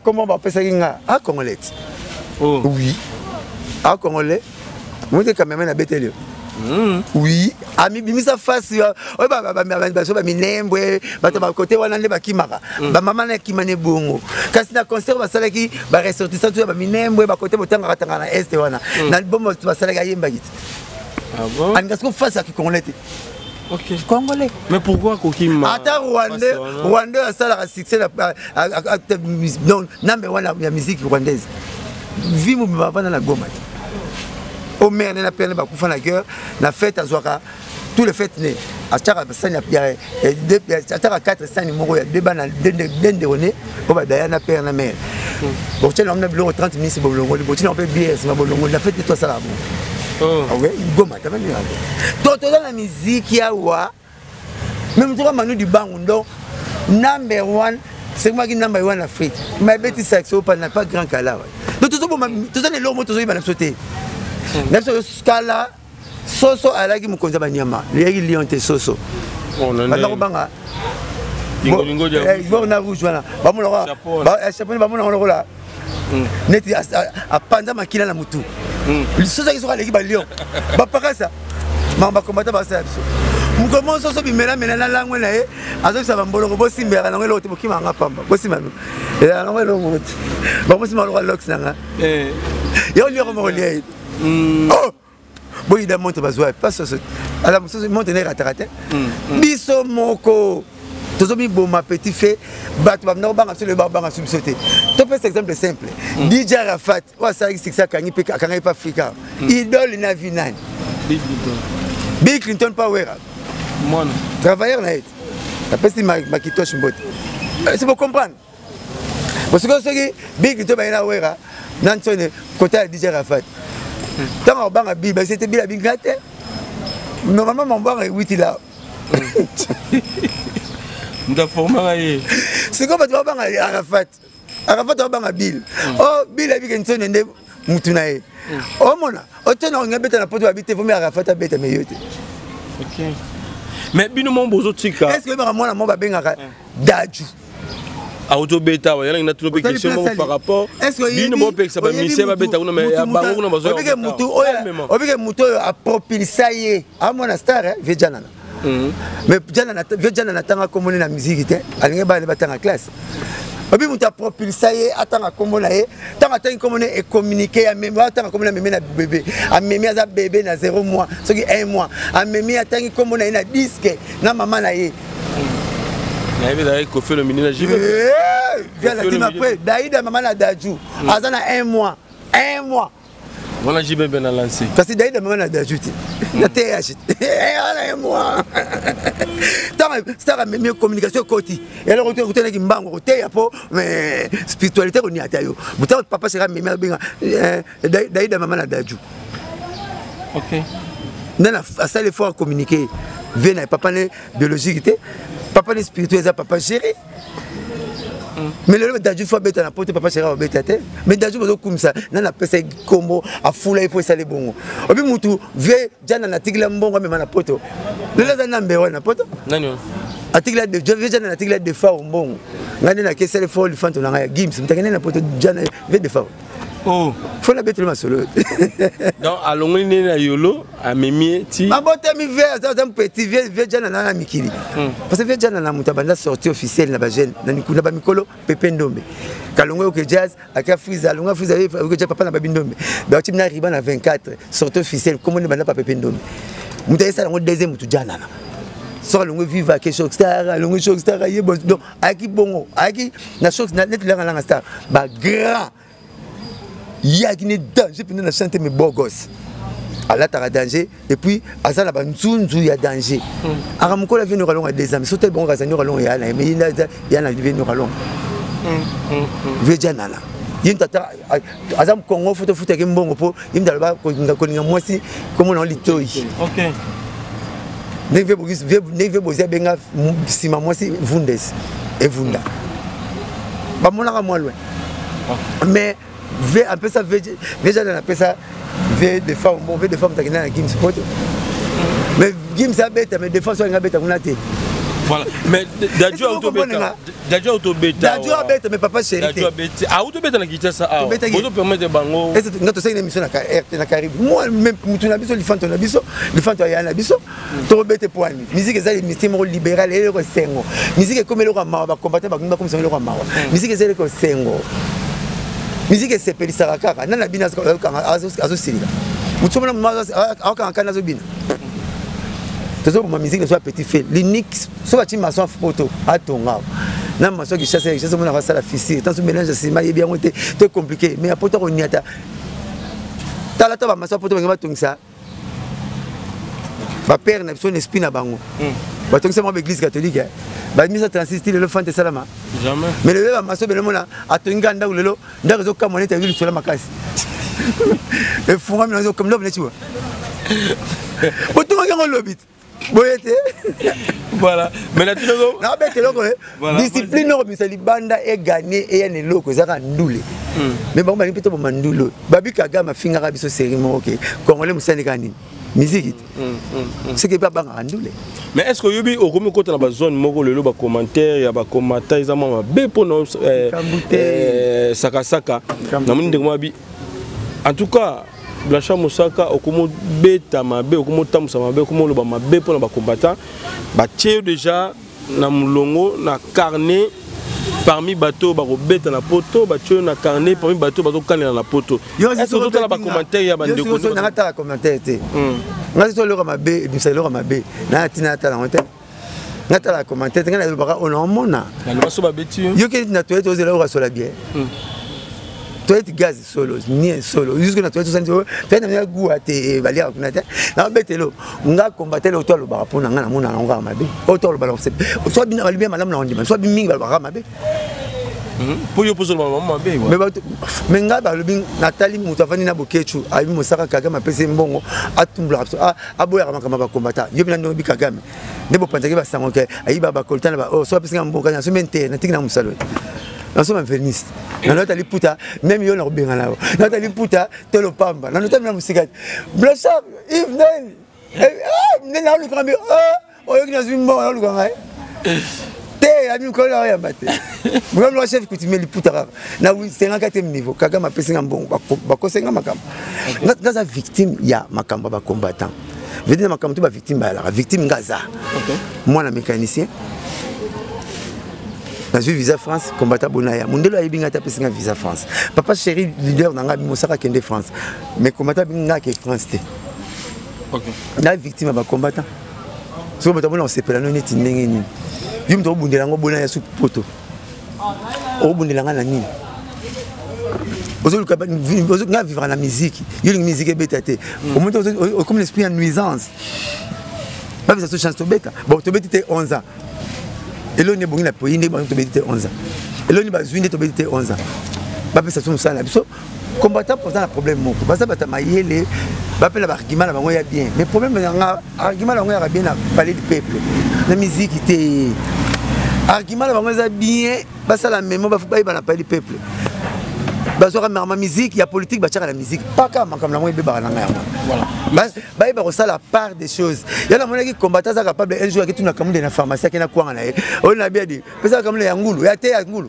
comment bapesaki nga a congolais? Oui, a congolais. Mote cameraman abeteli yo. Oui, amibimisa face oyo baso baminembwe, bato bakote wana nde bakimaka. Bamama na ekima ne bongo, kasi na concert basalaki, baressortissant ya baminembwe bakote botangaka tangaka na este wana, na album basalaki, ayembaki te. Alinga siko face ya kicongolais te. Congolais. Mais pourquoi kokima? Ata rwandais, rwandais asalaka succès na nambe wana ya musique rwandaise, vie mobima bavanda na Goma te. Omer na pene bakufa na guerre. Na fête azwaka tous les fêtes ne atiaka sani, atiaka 4 sani moko ya deux bana, deux ndeko ne oyo badaya na père na mère. Botiela yango na biloko 30 minutes, bolongoli, botiela yango mpe biere nsima, bolongoli. Na fête to asalaka bongo. Goma tabani to toza na miziki awa. Mais motoka Manu Dibangu ndo number one, sekomaki number one Afrique, mais abeti saxo pa na pas grand kala. Donc tozoboma, toza na eloko moko tozoyeba na biso te. Na biso kala, soso alaki mokonzi ya banyama, leyaki lion te. Soso banda kobanga bor na rouge wana, bamonaka chapeau, bamonaka lokola neti apanza makila na motu. Soso aki soki aleki balion, bapakasa makambo, bakombata basala biso mokolo mososo bimelamela na langwe na ye, azobisa bamboloko, bosimbelaka nango eloko te, bokimaka pamba, bosimba ezala nango eloko moko te, bakosimba lokola lox nanga yo lioko moko lia ye. Boyida montre bazwa pas soso, ala mosusu montre na erataka te. Biso moko tozomiboma petit fait. Bato bamina kobanga biso, lelo babanga so biso te. Topesa exemple simple: DJ Arafat oyo asalaki succès, akangi mpe akangaki mpe Afrika, idole na vie nani? Bill Clinton pa Wera, travailleur na ye te. Apesi Makitosh mbote, c'est pour comprendre. Parce soki Bill Clinton baye na Wera na Nsone kota ya DJ Arafat, ntango akobanga Bill, basi ete Bill abinga te. Normalement mambwanga ewiti la. Moto aformaka ye. Sikoyo bato babanga Arafat, Arafat babanga Bill. O Bill abike Nsone nde mutu na ye. Omona otona olingi abeta na Poto, babi te, vomi Arafat abeta me yo te. Mais bino mo bozotika. Est ce que oyebaka mwana mo babengaka Daju? Autobeta awa yanangi natuna mpe question moko par rapport bino bopekisa bamisie babeta kuna, mais ya bango kuna. Bazobike mutu oyo, obike mutu oyo apropulsa ye amona star, vie Janana. Mais Janana, vie Janana atanga komoni na musique te, alingi bana batanga classe. Obi moto apropulsa ye atanga kombo na ye, ntango atangi kombo na ye, ecommuniqué, amemi, atanga kombo na, amemi na bébé, amemi aza bébé na 0 mois, soki 1 mois, amemi, atangi kombo na ye na disque na mama na ye. Nayebi ezalaki Kofi Olomide na Jibe Vialatima. Après Daida, mama na Daju, aza na 1 mois, 1 mois. Wana Jibe mpe na lancé. Kasi Daida, mama na Daju te, na th wana 1 mois, ntango star amemi, communication ekoti, eloko kutanaki mbango koteya mpo spiritualité koniata yo. Ntango papa seka amemi, abenga Daida, mama na Daju. Nde asali effort acommuniquer vie na ye. Papa ne biologique te, papa ne spirituel eza papa chéri. Mais lelo Daju fo abeta na Poto, papa chéri abeta te. Mais Daju bazokumisa nani? Apesa ye nkombo, afula ye mpo esali bongo. Obi mutu vie Jana na atikila mbongo, amema na Poto, lelo aza nambe wana na Poto. Atikila vie Jana na atikila Defao mbongo, ngai nde nakesali fo lifanto na ngai ya Gims, moto akende na Poto, Jana vie Defao. Oh. Fo nabeteli masolo. Donc alongoli nde na yolo, amemi ye ti. Abotami vie, aza petit vie, vie Jana na mikili, parce que vie Jana na moto abanda sortie officielle na bajeune na bamikolo. Pepe Ndombe kalongo oke jazz, aka Frise, alonga Frise oke jazz, papa na babi Ndombe bauti na riba na 24, sortie officielle kombo nde banda pa Pepe Ndombe. Moto ayesala yango deuxième motu Janana. Soki alongwe Viva, ake Choc Star, alongwe Choc Star, aye. Donc ayaki bongo, ayaki na choc neti langa langa star, bagrand ye ayaki ne danger mpenza na chante. Mais bogos alataka danger, et puis aza na banzunzu ya danger. Aka mokolo avie noka longa 2 ans, mais soki bongo kazali noka longa ya na ye, mais ya na vie noka longa vie Janana. Ye moto ata aza Kongo, fo tofutaki mbongo mpo ye moto aloba kolinga mwasi komona litoi. Ndenge vie Bozi abenga nsima mwasi vundes evunda, bamonaka mwa loin. Mais v apesa v Jana apesa v de femme. Bon, v de femme takenda na Gims Poto, mais Gims abeta, mais défense oyo alinga abeta kuna te. Voilà, mais Daju autobeta. Dadju autobeta. Dadju abeta mais papa chéri te. Dadju abeta. Ah autobeta na Kinshasa awa. Bozo permettre bango. Est-ce que ngato saki na émission na RT na Caribe. Moi même mutu na biso lifanto na biso, lifanto ya na biso. To bete poani. Musique ezali mystique moko libéral eloko sengo. Musique ekomi eloko ya mawa ba combattant ba komisa eloko ya mawa. Musique ezali eloko sengo. Musique esepelisaka kaka. Nana bina azosilika. Mutu mona akanga kana azobina. Tozoboma musique na so ya petit fait. L'unique so batie maçon poto atonga na maçon Kinshasa Kinshasa mona asala fissure tanso mélange ya ciment yebi yango te te compliqué mais ya poto akoniata tala ta bamaçon poto bange batongisa bapere na biso na esprit na bango batongisa bango baeglise catholique eh. Ba 1936 ti lelo fante esalama mais lelo bamaso bele mona atongi kaka ndako lelo ndako ezokamwa neti ayoki lisolo makasi efungwami na ezokamwa ndako neti wa botongaki yango lobi te boye te voilà mais na tino nabeta eloko eh. Discipline okobimisa libanda eganye eya na eloko ezaka ndule mais bango balingi mpe toboma ndule babi Kagame afingaka biso série moko ke congolais mosani kaka nini miziki te soki mpe abangaka ndule. Mais est ce que oyebi okomi okota na bazone moko lelo bacommentaire ya bacommata eza mwa mabe mpona sakasaka namoni ndeko mabi en tout cas Blanchard Mosaka okomobeta mabe okomotambusa mabe okomoloba mabe mpona bacombattant batie yo déjà na molongo na carnet parmi bato bakobeta na poto batie yo na carnet parmi bato bazokanela na poto. Est-ce ozotala bacommentaire ya bandeko? Nanga tala commentaire te. Nga soki eloko mabe ebimisa eloko mabe na ntina natala yango te. Nga tala commentaire te, nga nalobaka oyo naomona. Naloba so babeti yo. Yo kei na toilette ozela okasola bien toilette gaz solo nien solo jusque na toilette osani toilette na nga guwa te baliaka kuna te. Nabetelo nga combattre oyo to alobaka mpo na nga namona yango kaka mabe oyo to alobaka soit bino balobi ya malamu na ondima soit mingi balobaka mabe. Mpo yo mposo olobaka mabe. Mais ngai balobi natali moto avandi na Bokecu ayebi Mosaka Kagame apesi ye mbongo atumbulaka biso aboyaka makambo ya bakombata yo mpena ndenge oyebi Kagame nde bopanzaki basango ke ayiba bakolta na ba so apesi nga mbongo kasi nasombi nte natiki na mosalo nasomba veniste nanota liputa meme yo nakobenga na yo nanota liputa to lopamba nanota mina mosika te Blanchard Yves nani nde naoluka mbi oyoki nazwi mbongo naoluka ngai te abi mikolo na oyamba te mokolo chef coutumier liputa kaka na 54e niveau Kagame apesi nga mbongo bakosenga makambo nga aza victime ya makambo ya bacombattant vedi na makambo to bavictime bayalaka victime nga aza mwana mécanicien nazwi visa France combattant bonaya mondelo ayebi ngai te apesi nga visa France papa chéri leader na ngai Mosaka akende France mais combattant abingi ngai ake France te na victime ya bacombattant soki bato amona kosepela no neti ndenge nini yo moto obundela yango bona ya supu poto obundela ngai na nini ozoluka nga vivre na musique yo olingi musique ebeta te omoni okomi na esprit ya nuisance bapesa so chance tobeta bon tobeti te 11 ans eloni ebongi na pays nde bango tobeti te 11 ans eloni bazwi nde tobeti te 11 ans bapesa so mosala na biso combattant pourtant na problème moko baza bato ya mayele bapela baargument na bango ya bien mais problème yanga argument na bango yaka bien na palais du peuple na musique te argument na bango eza bien basala memo bayeba na palais du peuple bazwaka makambo musique ya politique batiaka na musique paka makambo na yango ebebaka na ngai yango bayeba kosala part des choses ya namonaki combattant aza capable un jour akituna kamunde na pharmacie ake na kwanga na ye oyo na biadi pesaka kamunde ya ngulu ya te ya ngulu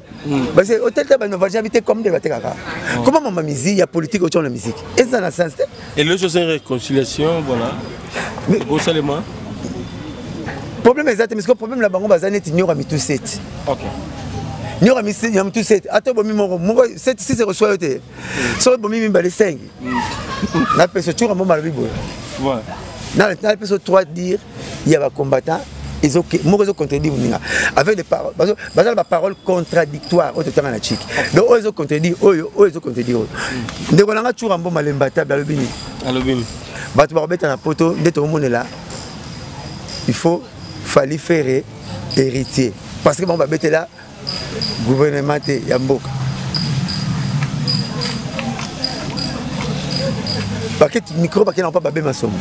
parce que hotel te banovage abi te kamunde batekaka comment mama musique ya politique otya na musique eza na sens te. Et le c'est une réconciliation voilà ekosalema problème eza te mais problème na bango baza neti nyoka mitu seti nyoka ya mitu seti ata obomi moko moko seti six ekoswa yo te soki obomi mibale 5 napesa otyuka mbomba alobi boye napesa 3 dire ya bacombattant moko ezocontredire moninga avec des paroles baza na baparole contradictoire oyo totanga na chiki donc oyo ezocontredire oyo oyo ezocontredire oyo ndeko na nga tyuka mbomba lemba table alobi nini? Alobi nini? Bato bakobeta na poto nde tokomonela il faut Fally Ferre héritier parce que bango babetela gouvernement te ya mboka baketi micro bakenda mpa babe masombo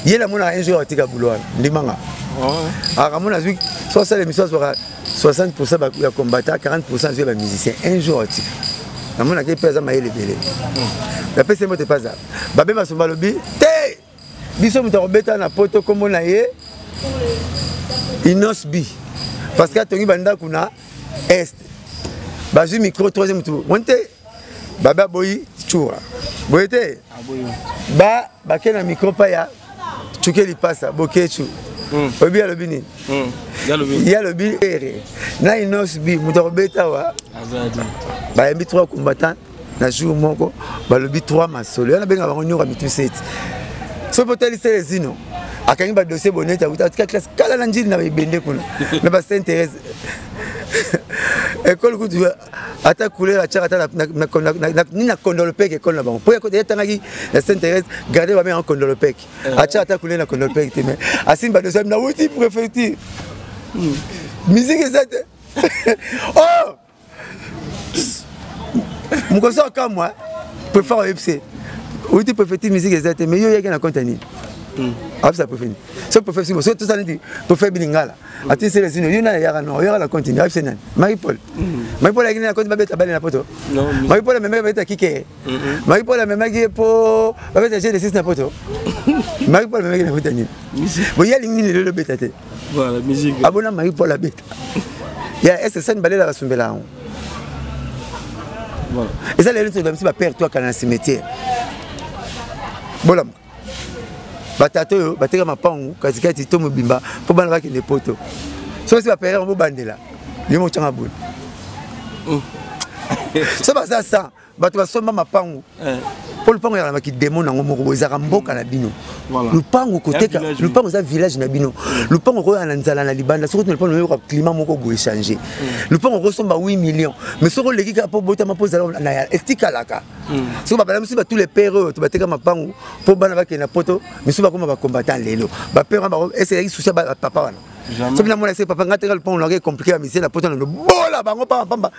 ye namonaka un jour atika bulo wana ndimanga akamona azwi so asala émission azwaka 60 ya combattant 40 azwi ya bamusicien un jour atika namonaki mpe aza mayele ebele napesi ye mbote mpe aza babe masombo alobi te biso moto akobeta na poto nkombo na ye Innoss'B Parce que atongi bandako na est, bazwi micro troisième tour moni te, babe aboyi tsura boye te, ba bake na micro pa ya Tchuke Lipasa Bokechu. Oyebi alobi nini? Ye alobi ere na Inos B, moto akobeta wa bayembi trois combattants na jour moko, balobi trois masolo yana benga bango nyoka mitu seti. Soki otali Selezino akangi badossier bonete, akuta atika classe kala na Njili na ebende kuna na ba Saint Thérèse ekole kutu ata couleur atiaka ata nini na Kondolopeke, ekole na bango mpo yatangaki na Saint Thérèse garde babenga Kondolopeke, atiaka ata couleur na Kondolopeke te, mais asimbi badossier nawuti préfecture, musique eza te. Oh, mokoso akamwa préfet oyebise outi préfecture, musique eza te, mais yo oyaki na compte ya nini? Abisa préfet nini? So préfet simo so tosala nini? Préfet bilingala ati Selesino, yo nani ayaka no oyaka na compte nini? Abisa nani? Marie Paul. Marie Paul ayaki na compte babeta bale na poto? Marie Paul amemaki babeta kike? Marie Paul amemaki ye mpo babeta jeu de 6 na poto? Marie Paul amemaki na compte ya nini? Bo ye alingi nini lelo obeta te? Abona Marie Paul abeta ya ese sani balela basumbela yango eza lelo tobamisi bapere to akala na cimetière. Bolamuka, batata oyo bateka mapangu katikati to mobimba mpo bana bakende poto. Soki si bapere yango bobandela yo motyanga boni so baza 100 bato basomba mapangu mpo lupango ezalaka na bakidemo nango moko boye, ezalaka mboka na bino. Lupango koteka, lupango eza village na bino. Lupango koyaka na nzala na libanda, soki otuna lupango oyoka climat moko boye change. Lupango okosomba 8 millions, mais soki oleki kaka mpo botama mpo ozala na etikalaka. Soki babala mosusu ba tous les pères oyo bateka mapangu mpo bana bakende na poto, misusu bakoma bacombattant lelo. Bapere wana bango eselaki susi ya papa wana. Soki namona ese papa ngai teka lupango nake compliqué ya misie na poto na lobola bango pamba pamba.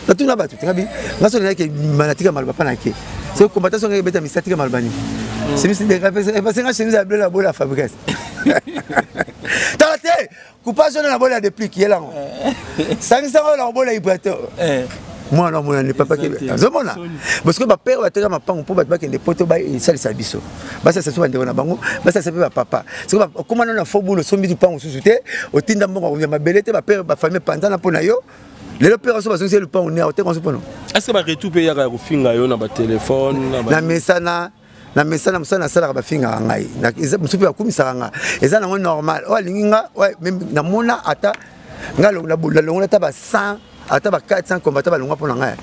Natuna bato tengabi nga so nayaki natika maloba mpa nake soki combattant so ngaki ebeta misi atika maloba nini? Chemise nga chemise ya bleu na bola Fabrice tala te coupage wana na bola ya déplique yelango sangisango na kobola vibrateur mwana omonani papa kebe azomona. Parce bapere bateka mapango mpo bato bakende poto, basalisa biso, basalisa biso bandeko na bango, basalisa mpe bapapa. Soki okóma nano na faux boule, osombi lupango mosusu te, otinda mbongo ya mabele te, bapere bafamille panzana mpo na yo. Lelo pere so bazongisi ye lupango ne oteka mosusu mpono. Est ce que baretour mpe eyaka ya kofinga yo na batelefone? Na mesana, na mesana mosala nasalaka, bafingaka ngai, mosusu mpe bakumisaka nga, eza nango normal. Oyo alingi nga namona ata nga nalongola ata ba 100 ata ba 400 combattant balongwa mpo na ngai.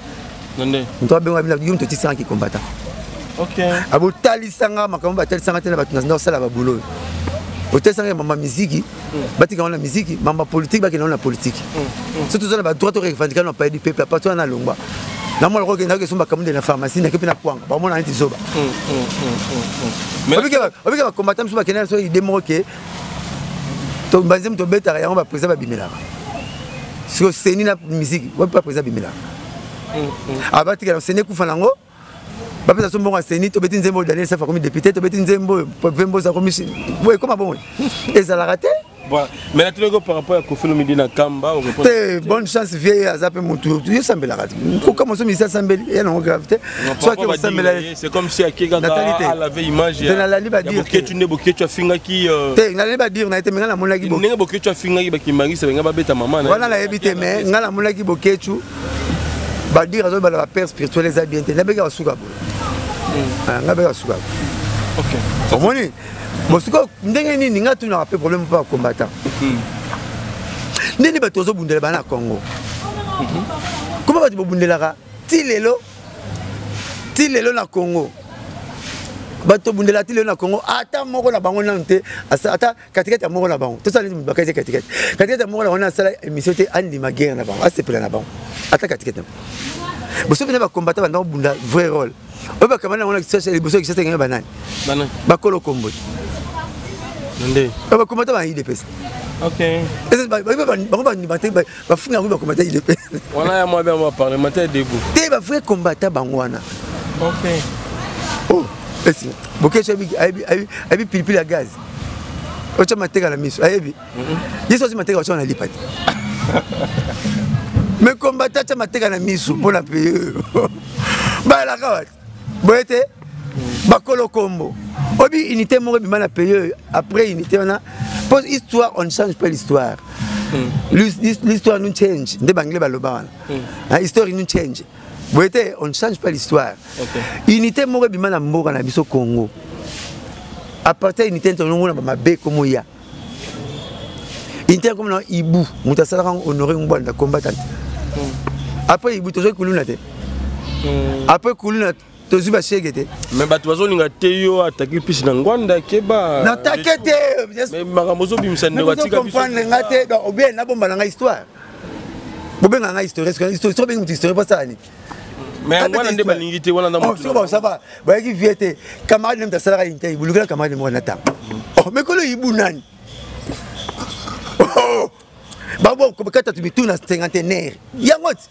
Moto abenga bino yo moto otisangaki combattant, abotalisanga makambo batalisanga te na bato na osala babulo oyo otalisanga mama miziki, batika yango na miziki, mama politike bakende yango na politike. So toza na badroit to revendiquer na palais du peuple. Apartir wana nalongwa, namona kokenda kokesomba kamunde na pharmacie, nake mpe na kwanga, bamona neti zoba. Obike bacombattant mosusu bakende na so idée moko ke banzembo tobetaka yango, baprésident babimelaka. Siko seni na musique wapi baprésident babimelaka? Abatikala seni ekufa nango, bapesa so mbongo ya seni. Tobeti nzembo oyo, Daniel Safa akomi député. Tobeti nzembo oyo, Vemboza akomi boye, ekoma bongo, ezalaka te. Voilà. Mais naturellement, par rapport à Kofi Olomide na Kamba, te, bonne chance vie aza mpe motu yo osambelaka te, koka moso misi asambeli ya nango grave te. Soki osambela, c'est comme si ake kaka à laver image ya nalali badire Boketu nde Boketu afingaki. Te, nalali badire na ye te, mais ngai namonaki ndenge Boketu afingaki bakimangisa benga babeta mama na wana, nayebi te, mais ngai namonaki Boketu badire azobala bapère spirituel, eza bien te. Nabeki basuka boye, ngai beki basuka boye. Omoni bosiko ndenge nini ngai tunaka mpe problème mpo ya combattant, ndenge bato bazobundela bana ya Congo, koma bato bobundelaka ti lelo, ti lelo na Congo, bato tobundelaka ti lelo na Congo, ata moko na bango nanu te, ata katikati ya moko na bango tosala neti bakati te, katikati katikati ya moko na bango asala émission te, andima guerre na bango, asepela na bango, ata katikati na bango. Boso mpena bacombattant banda kobunda vrai rôle oyo bakamba nango na liboso ya Kinshasa, banani? Bakolo kombo nde bacombattant ba UDPS. Bango bandima te, bafunga yango bacombattant UDPS. Wana ya mwa mwa parlementaire debout. Te, bavrai combattant bango wana. Oh, esi Bokeso ayebi pilipili ya gaz otya mateka na miso, ayebi ye so oti mateka otya na lipa te, mais combattant atya mateka na miso mpona pays oyo bayalaka wati boye te. Bakolo kombo obi unité moko ebima na pays oyo, après unité wana, po histoire, on ne change pas l'histoire. L'histoire nous change nde banglais baloba wana. Histoire nous change boye te, on ne change pas l'histoire. Unité moko ebima na mboka na biso Congo, à partir ya unité tolongo na bamabe komoya unité komo na ibu moto asalaka yango Honore Ngbanda, combattant. Après ibu tozwaki kuluna te, après kuluna tozwi bashege te. Mais bato bazolinga te yo atake mpisi na Ngwanda, keba. Natake te. Mais makambo ozobimisa, ndeko, atika biso. Comprendre nga te. Donc obien nabomba na nga histoire, bobenga nga historien. Histoire, obengi moto historien mpo asala nini? Mais yango wana nde balingi te wana na motu. Soko ça va, bayaki vie te, camarade nde moto asalaka inte ibu, lukela camarade moko na ntango. Oh, mais kolo ibu nani babo kata mitu na cinquantenaire yango ti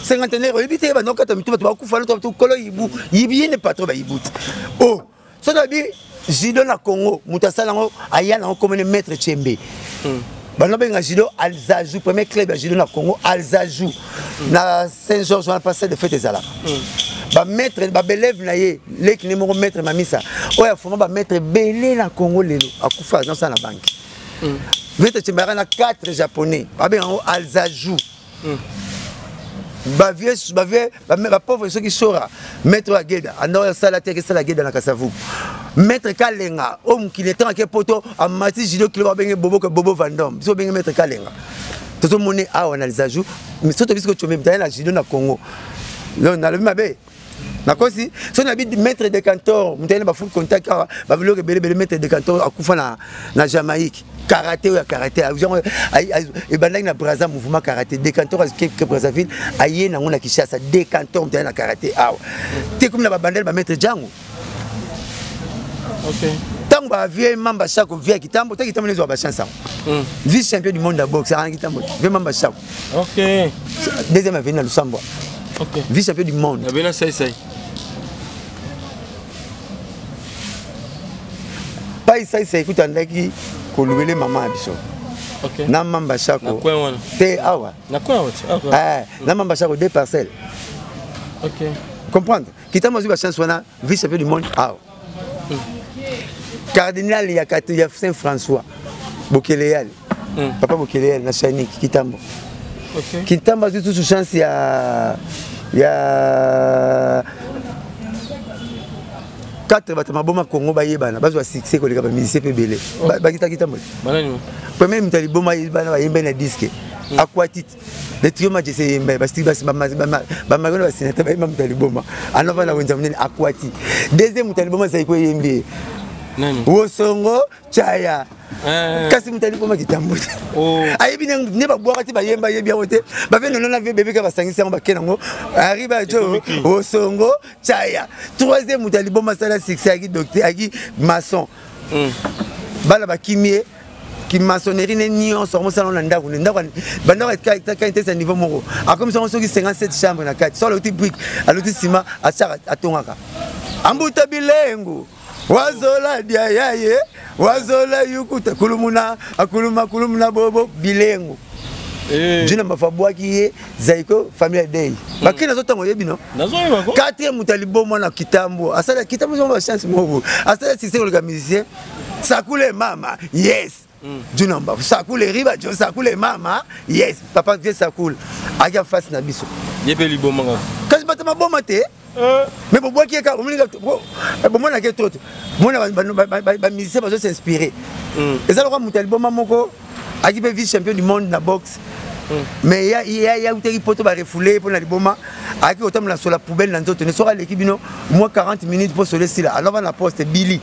cinquantenaire oyebi te, banda okata mitu, bato bakufa no to kolo ibu yibi ye nde patron bayibu te. Oh, soki abi judo na Congo, moto asala yango, aya nango komene maître Chembe. Bando benga judo Alzajou, premier club ya judo na Congo, Alzajou na Saint Georges wana, passé de fête ezalaka. Bamaître babelève na ye, leki ne moko maître Mamisa oyo afoma bamaître ebele na Congo, lelo akufa, azosala na banque. Maître Chembe ayaka na 4 Japonais, babenga yango Alzajou. Bavie bavie bapauvre soki sora maître oyo ageda anda oyo asala te, akesala ageda na Kasavubu. Maître Kalenga oyo mokili etango ake poto, amati judo kilo, babenge Bobo, Bobo Vandom, biso obenge maître Kalenga, tozomoni awa na Lizaju. So tobiso kocombe mitaye na judo na Congo. Donc nalobi mabe, nakosi so nabi maître de cantor, moto ayena bafull contact awa, babiloko ebelebele. Maître de cantor akufa na Jamaïque. Karaté oyo ya karaté ebandaki na Braza, mouvement karaté Decantor ke Brazzaville, aye nango na Kinshasa. Decantor moto aye na karaté awa te, komi na babandele bamaître Jango. Ntango bavie Mamba Chako, vie ya Kitambo te, Kitambo nezwa bachance yango, vice champion du monde ya boxe akanga Kitambo, vie Mamba Chako. Deuxième avenue na Lusambwa, vice champion du monde. Abena sai sai. Pai sai sai kuta andaki kolubele mama ya biso na Mamba Chako te awa. Na coin awa ti? Eh, na Mamba Chako, deux parcelles. Comprendre, Kitambo azwi bachance wana, vice champion du monde awa. Cardinal ya ya Saint François Bokeleyal, papa Bokeleyal na Chanik Kitambo. Kitambo azwi susu chance ya quatre bato maboma Congo bayebana, bazwa succès koleka bamusicien mpe ebele. Bakita Kitambo Banani? Premier moto ya liboma ayebana, bayemba na disque Aquatite, le trio Majese eyemba, bamariona basinata bayemba moto ya liboma anova na wenza monene Aquati. Deuxième moto ya liboma azali koyembi ye Nani? Wosongo Chaya. Eh. Kasi moto ya liboma Kitambo te. Oh. Ayebi nde babwaka te, bayemba, ayebi yango te. Bave nono na vie bebe ka basangisi yango, bake nango arriba jo Wosongo Chaya. Troisième moto ya liboma asala succès aki docteur, aki maçon. Bana bakimi ye kimaçonnerie ne nyonso, akomosala ngo na ndako ne ndako, bandako etesa niveau moko, akomisa ngo soki 57 chambre na kati. So aloti brique, aloti ciment, atiaka, atongaka ambuta bilengu wazola dia yaye wazola yukuta kulumuna akuluma kulumuna bobo bilengu. Jina mafa abwaki ye Zaiko famille day bakei nazotango oyebi no. Nazoyeba ko. Quatrième moto ya liboma na Kitambo asala, Kitambo zongo bachance moko, asala succès koleka musicien, Sakule mama yes. Juna Mbafu Sakule riba jo Sakule mama yes, papa vie Sakule aki face na biso. Ye mpe liboma kaka. Kasi bato maboma te, mais bobwaki ye kaka, bomonaki ye trop te, mona bamusicien bazo s'inspire. Eza lokola moto ya liboma moko aki mpe vice champion du monde na boxe, mais ya utaki poto, barefoule mpo na liboma, ayaki kotambola sola poubelle na nzoto ne. Soki aleki bino mwa 40 minutes mpo solo esila, alova na poste bili,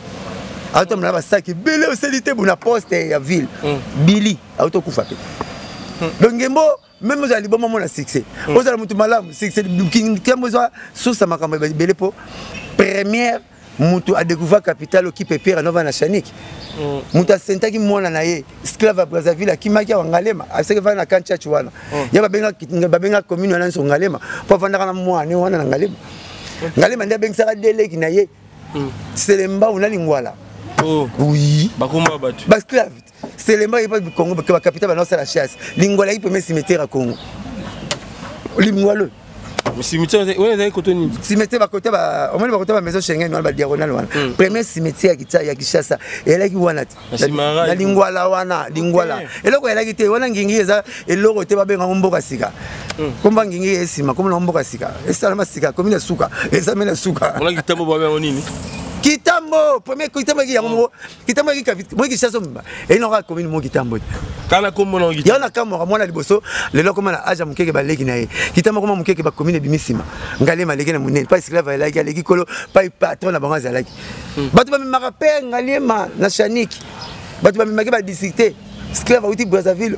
aotambola na basaki ebele, oseli te bo na poste ya ville bili, auti okufa mpe. Donc ngembo même ozala liboma, mona succès, ozala motu malamu, succès. Kiambo eza source ya makambo ebele, mpo première moto adécouvrir capitale okipe Pierre anova na Chanike, moto asentaki mwana na ye esclave ya Brazzaville, akimaki awa Ngalema, aseki vanda na camp Tshatshi wana ya babenga commune wana nyonso Ngalema, mpo avandaka na mwana wana na Ngalema. Ngalema nde abengisaka deleki na ye Selembao na Lingwala. Oh. Oui. Bakoma bato. Baesclave Selemba yepa Congo bacapitale, banaosala chasse. Lingwala yaki premier cimetière ya Congo, Lingwala oyo. Cimetière wana ezali kote nini? Cimetière bakote ba omoni bakote ba maison Schengen wana ba diagonale wana. Premier cimetière ya ya Kinshasa elaki wana te. Na Lingwala wana, Lingwala. Eloko elaki te wana ngingi eza eloko te babenga ngo mboka sika. Komba ngingi esima komona mboka sika. Esalama sika komi na suka. Ezami na suka. Wana kitambo babenga nini? Kitambo, premier kitambo yango moko. Kitambo yaki kavi moi Kinshasa mba eyi naka commune mo kitambo kala kombo na kitambo yana kamwaka mwana liboso lelo koma na age ya mokeke baleki na ye kitambo koma mokeke ba commune ebimi nsima ngalema aleki na monene pa esclave alaki aleki kolo pa patron na bango azalaki bato bamemaka mpe ngaliema na shaniki bato bamemaki ba districte esclave awuti Brazzaville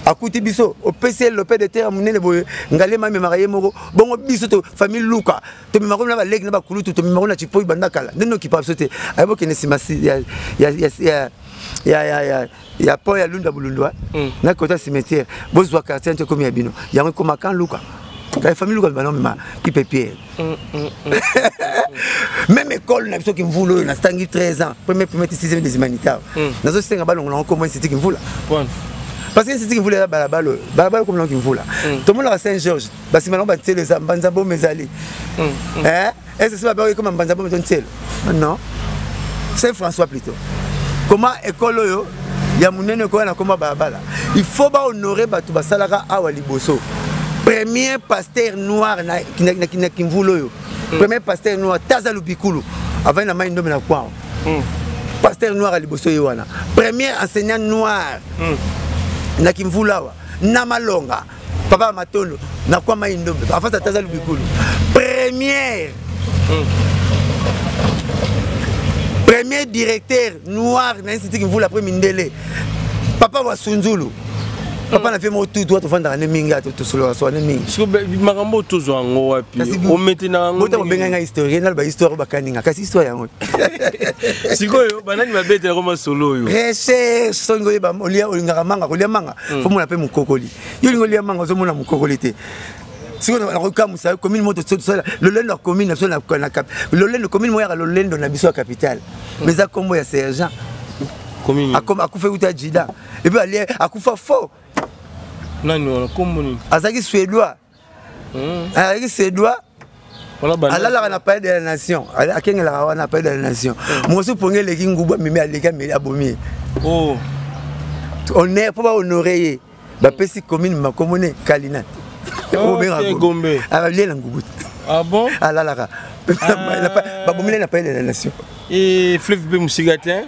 akuti biso opesi ye lope de terre monene boye ngalema amemaka ye moko bongo biso to famille luka tomemaka na baleki na bakulutu tomemaka na chipoi banda kala nde nokipa biso te aye bokende nsima ya pont ya lunda bulundwa na kota cimetière bozwa quartier nti ekomi ya bino yango ekoma kan luka kaya famille luka bana omema kipe pierre même école na biso kimvula oyo natangi 13 ans premier premier ti sixième des humanitaires nazosenga balongola yango kombo institut kimvula parce que institut kimvula eza balabala oyo balabala komona kimvula tomonaka saint georges basima nango bantielo eza mbanza boma ezali est ce babaki ekoma mbanza boma to ntielo non saint françois plutôt comment école oyo ya monene ekoya na koma balabala il faut bahonore bato basalaka awa liboso premier pasteur noir na, na, na, na kimvula oyo premier pasteur noir taza lubikulu avandi na mai ndombe na kwao pasteur noir ya liboso ye wana premier enseignant noir na kimvula awa na malonga papa matondo na kwa mai ndombe afasa taza lubikulu première premier directeur noir na institut kimvula après mindele papa wa sunzulu papa na vie moko tutu tofandaka ne mingi tosolola sola ne mingi makambo oyo tozwa yango wapi omete na yango bota kobenga ngai historien naloba histoire bakaninga kasi histoire yango sikoyo banani babetela ko masolo oyo recherche soki oyeba olia olingaka manga kolia manga fo mona mpe mokokoli yo olingi olia manga ozomona mokokoli te sikoyo nakokamwisa commune moko tosala lolendo ya commune na biso lolendo commune moko yaka lolendo na biso ya capitale mais eza nkombo ya sergent akufa euta jida epuis alie akufa faux nani wana nkombo nini azalaki suédois azalaki suédois alalaka na palais de la nation akengelaka wana palais de la nation mosu pongi eleki ngubu amemi aleki ameli abomi ye honneur mpo bahonore ye bapesi commune makombo ne kalina gombe alie na ngubu alalaka babomi na palais de la nation fleuve mpe mosika te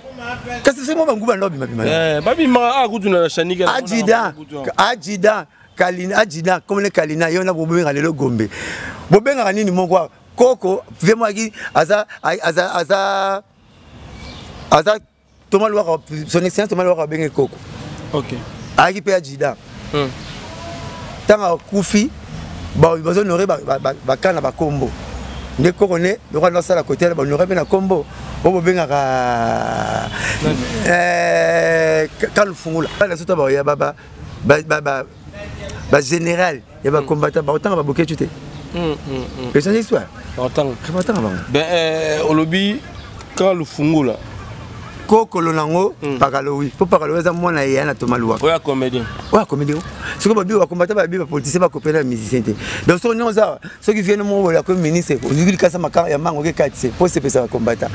kasi soki mwa banguba ndo babimabima babimaka akutu na shanika adjida adjida kalina adjida komone kalina yo na bobenga lelo gombe bobengaka nini moko koko vie mwaki aza aza aza aza Thomas Luwaka son excellence Thomas Luwaka abenge koko okay. ayaki mpe adjida ntango akufi bazonore bakana bakombo nde koko ne lokola nasala kote na banore mpe na kombo oyo bobengaka kalufungula bana soto baoya bagénéral ya bacombattant baotanga babokecu te echange histoire baotanga bango olobi kalufungula kokolo nango pakalowi mpo pakalowi aza mwana yeya na toma luwaka oyo comédien oyo comédien soki babi bakombata babi bapoliticien bakopela musicien te donc soki nyonso awa soki viene moko boye akomi ministre ozuki likasa makara ya mango oke katise mpo osepesa bakombata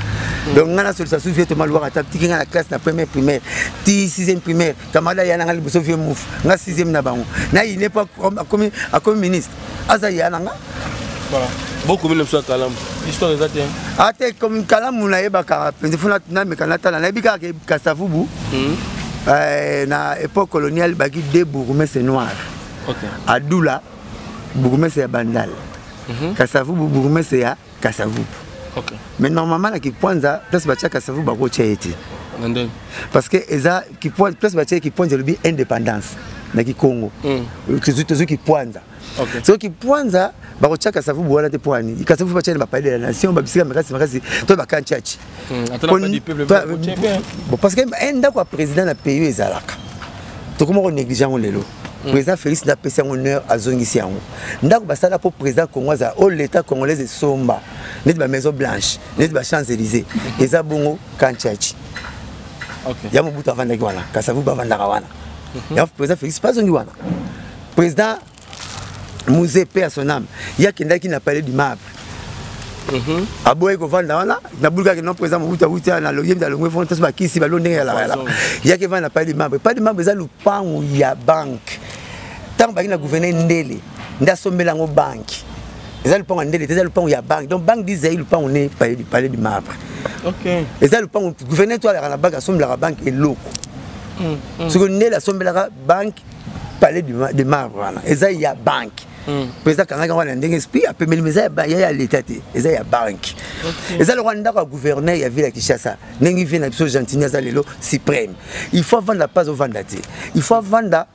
donc ngai nasolisa su vie toma luwaka ata tiki ngai na classe na première primaire ti sixième primaire camarade aya na ngai liboso vie mouf ngai sixième na bango nayine mpo akomi ministre aza ya na nga voilà bokomi na biso ya kalamu histoire eza te ate comme kalamu nayebaka mpenza fo nameka natala nayebi kaka ke kasavubu na époque coloniale baki deux bourgmestre noir adula bourgmestre ya bandal kasavubu bourgmestre ya kasavubu mais normalement na kipwanza place batia kasavubu bakotya ye te parce que eza place batia ye kipwanza elobi indépendance na kikongo tozwi kipwanza soki kipwanza bakotya kasavubu wana te mpo ani kasavubu batya na bapalais de la nation babisika makasi makasi to bakantiaci parce que ndako ya président na pays oyo ezalaka tokoma konéglige yango lelo président félix nde apesi yango honneur azongisi yango ndako basala mpo président congo azala oyo l'état congolaise esomba neti bamaison blanche neti bachamps élysées eza bongo kantiaci ya mobutu avandaki wana kasavubu avandaka wana ya président félix mpe azongi wana président. Musée, paix à son âme, ye akendaki na Palais du Marbre. Aboyaki kovanda wana nabulukaki no président Mobutu awuti na ye alongwe fo ntaso bakisi balo ndenge yalaka yalaka, yaki evanda na Palais du Marbre. Palais du Marbre eza lupangu ya banque. Ntango baki na gouverneur Ndele nde asombela yango banque. Eza lupango ya Ndele te, eza lupango ya banque. Donc Banque d'Isaïe, lupango ne Palais du Marbre. Eza lupango gouverneur to alaka na banque, asombelaka banque eloko. Soki Ndele asombelaka banque Palais de Marbre wana, eza ya banque. Président akangaki wana ndenge esprit apemeli, mais eza ya leta te, eza ya banque. Eza lokwa ndako ya gouverneur ya ville ya Kinshasa. Ndenge vie na biso Gentini aza lelo suprême, il faut avanda pas ovanda te, il faut avanda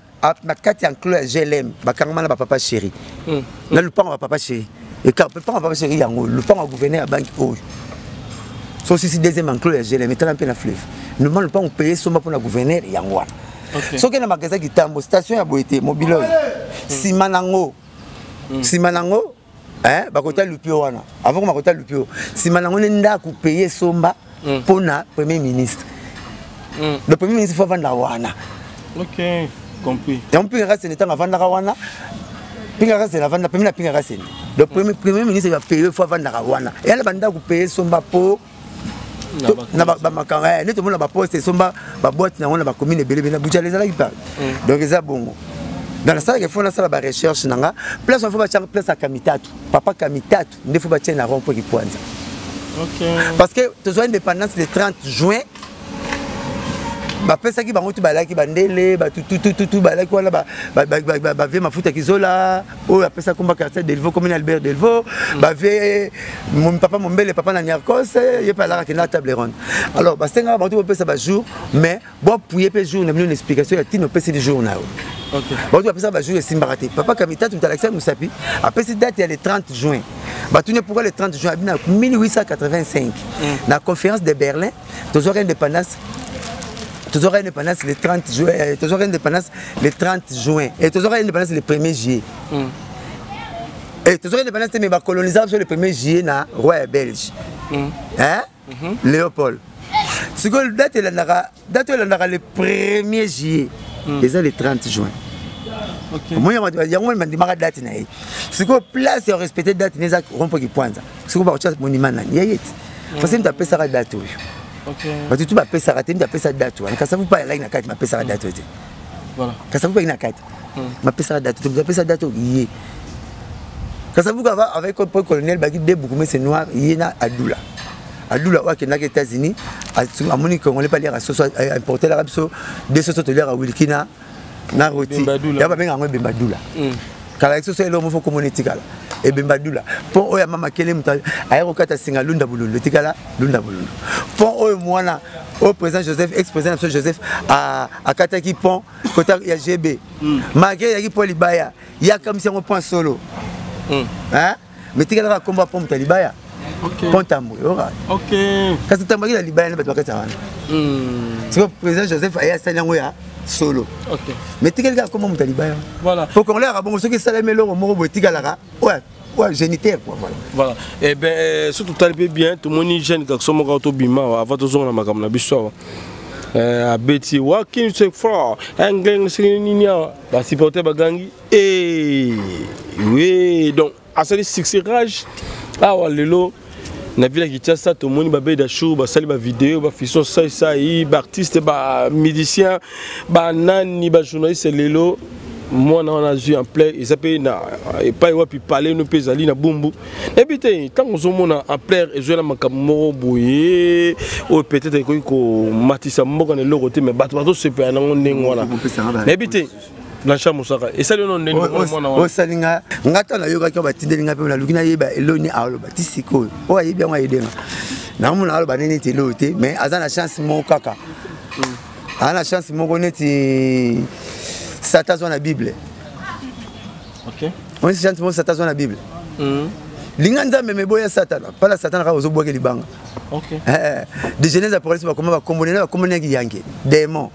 na kati ya enclos ya GLM. Bakangama na bapapa chéri na lupango ya papa chéri. Lupango ya papa chéri yango, lupango ya gouverneur ya banque oyo. So sisi deuxième enclos ya GLM etala mpe na fleuve. Normalement lupango paye somba mpona gouverneur yango wana. Soki na magasin Kitambo, station ya boye te, mobile oyo, nsima nango, nsima nango bakota lupio wana. Avant ko bakota lupio, nsima nango nde ndako paye somba mpona premier ministre. Le premier ministre faut avanda wana. Ok, compris. Yango Mpinga Kasende, ntango avandaka wana, Mpinga Kasende avanda pembe na Mpinga Kasende. Le premier ministre ya paye faut avandaka wana. Eyala bandako paye somba po na bamakambo nde tomona baposte esomba baboite nango na bacommune ebele ebele na Bujala ezalaki pa. Donc eza bongo. Donc nasalaka, faut nasala barecherche na nga. Place wana faut batiaka place ya Kamitatu, papa Kamitatu nde faut batia na rond point Kipwanza. Parce que tozwa indépendance le 30 juin, bapesaki bango tu balaki bandele batututututu balaki wana bavie mafuta kizola oyo apesa komba quartier Delvaux, commune Albert Delvaux. Bavie papa Mombele, papa na Niarcos, ye mpe alaka kenda table ronde. Alors basengaka bango tu bopesa bajour, mais boappuye mpe jour na bino na explication ya ntina opeseli jour na yo. Bato bapesaka bajour esimbaka te. Papa Kamitatu moto alakisa mosapi, apesi date ya le 30 juin. Batuni pourquoi le 30 juin, abi na 1885 na conférence de Berlin tozwaka indépendance. Tozwaka indépendance le 30 juin, tozwaka indépendance le 30 juin et tozwaka indépendance le 1er juillet. Et tozwaka indépendance te, mais bacolonisa biso le 1er juillet na roi ya Belge, hein? Léopold. Sikoyo date elandaka, date oyo elandaka le 1er juillet eza le 30 juin. Omoni yango bandimaka date na ye. Sikoyo place ya respecte date ne eza rond-point Kipwanza. Sikoyo bakotia monument nani ya ye ti, parce que moto apesaka date oyo, bato tu bapesaka te. Moto apesa date wana, Kasavu mpa alaki na kati, bapesaka date oyo te. Kasavu mpa na kati, bapesaka date te. Moto apesa date oyo ye Kasavu avec paul colonel baki de bourgmestre noir, ye na Adula. Adula oyo akendaki États-Unis, amoni Congolais mpe aliaka soso, importelaka biso de soso toliaka wilki na roti ya babenga yango ebemba dula. Kala soso eloko moko komona etikala ebemba dula. Mpo oyo ya mama kele, moto aye kokata singa lunda bulundu, etikala lunda bulundu. Pont oyo mwana oyo président Joseph, ex président na biso Joseph akataki pont kota ya GB, malgré eyaki mpo libaya, ye akamisi yango pont solo, mais tikalaka komba pont moto ya libaya, pont Tambwe oka. Kasi Tambwe aki na libaya na bato bakati wana. Siko président Joseph aye asali yango ya solo, mais tikali kaka komba moto ya libaya. Po Congolais aka bongo, soki esalami eloko moko boye, etikalaka oyo géniteur quoi, voilà. Voilà. Eh ben surtout tali mpe bien, tomoni jeune garçon moko tobima awa avant tozonga na makambo na biso awa. Abeti wakin se fort engeng soki nini awa, basupporter bagangi oui. Donc asali succès rage awa lelo na ville ya Kinshasa. Tomoni babeda show, basali bavideo, bafiso saisai, baartiste, bamusicien, banani, bajournaliste. Lelo mwana wana azwi en plein, eza mpe na epai wapi paleno mpe ezali na Bumbu. Nayebi te ntango ozomona ampleur ezwela makambo moko boye oyo peut-être ekoki komatisa mboka na eloko te, mais bato bazosepela nango ndenge wana. Nayebi te, Blanchard Mosaka, esali ono ndenge mwana wana? Osali nga, nga ntango nayokaki oyo batindeli nga mpe naluki nayeba eloni aloba ti sikoyo. Oyo ayebi yango ayedenga, naomona aloba nde neti eloo te, mais aza na chance moko kaka, aza na chance moko neti Satan azwa na Bible. Onisi chance moko Satan azwa na Bible. Linga Nzambe meboya Satana, mpala Satana kaka ozobwaki libanga. De Genèse Apocalypse bakoma bakombone na bakombone yaki yanke démon,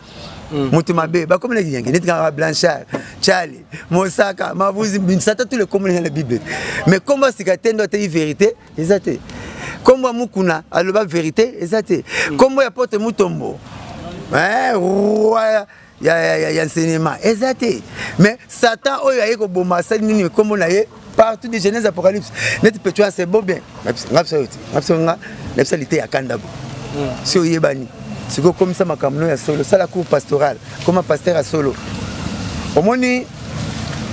moto mabe bakomonaki yanke neti kaka Blanchard, Charlie Mosaka, Mavuzi, Satan, tous les kombo na Bible. Mais kombo sika te ndo ateyi vérité eza te. Kombo ya Mukuna aloba vérité eza te. Kombo ya Pote Mutombo, roi. ya enseignement eza te. Mais Satan oyo aye koboma, asali nini? Kombo na ye partout, de Genèse, Apocalypse. Neti petu c'est bon bien nga biso yo te, nga biso nga na biso lite ya kanda bo. Si oyebani sikoyo, okomisa makambo no ya solo, sala cours pastoral, koma pasteur ya solo. Omoni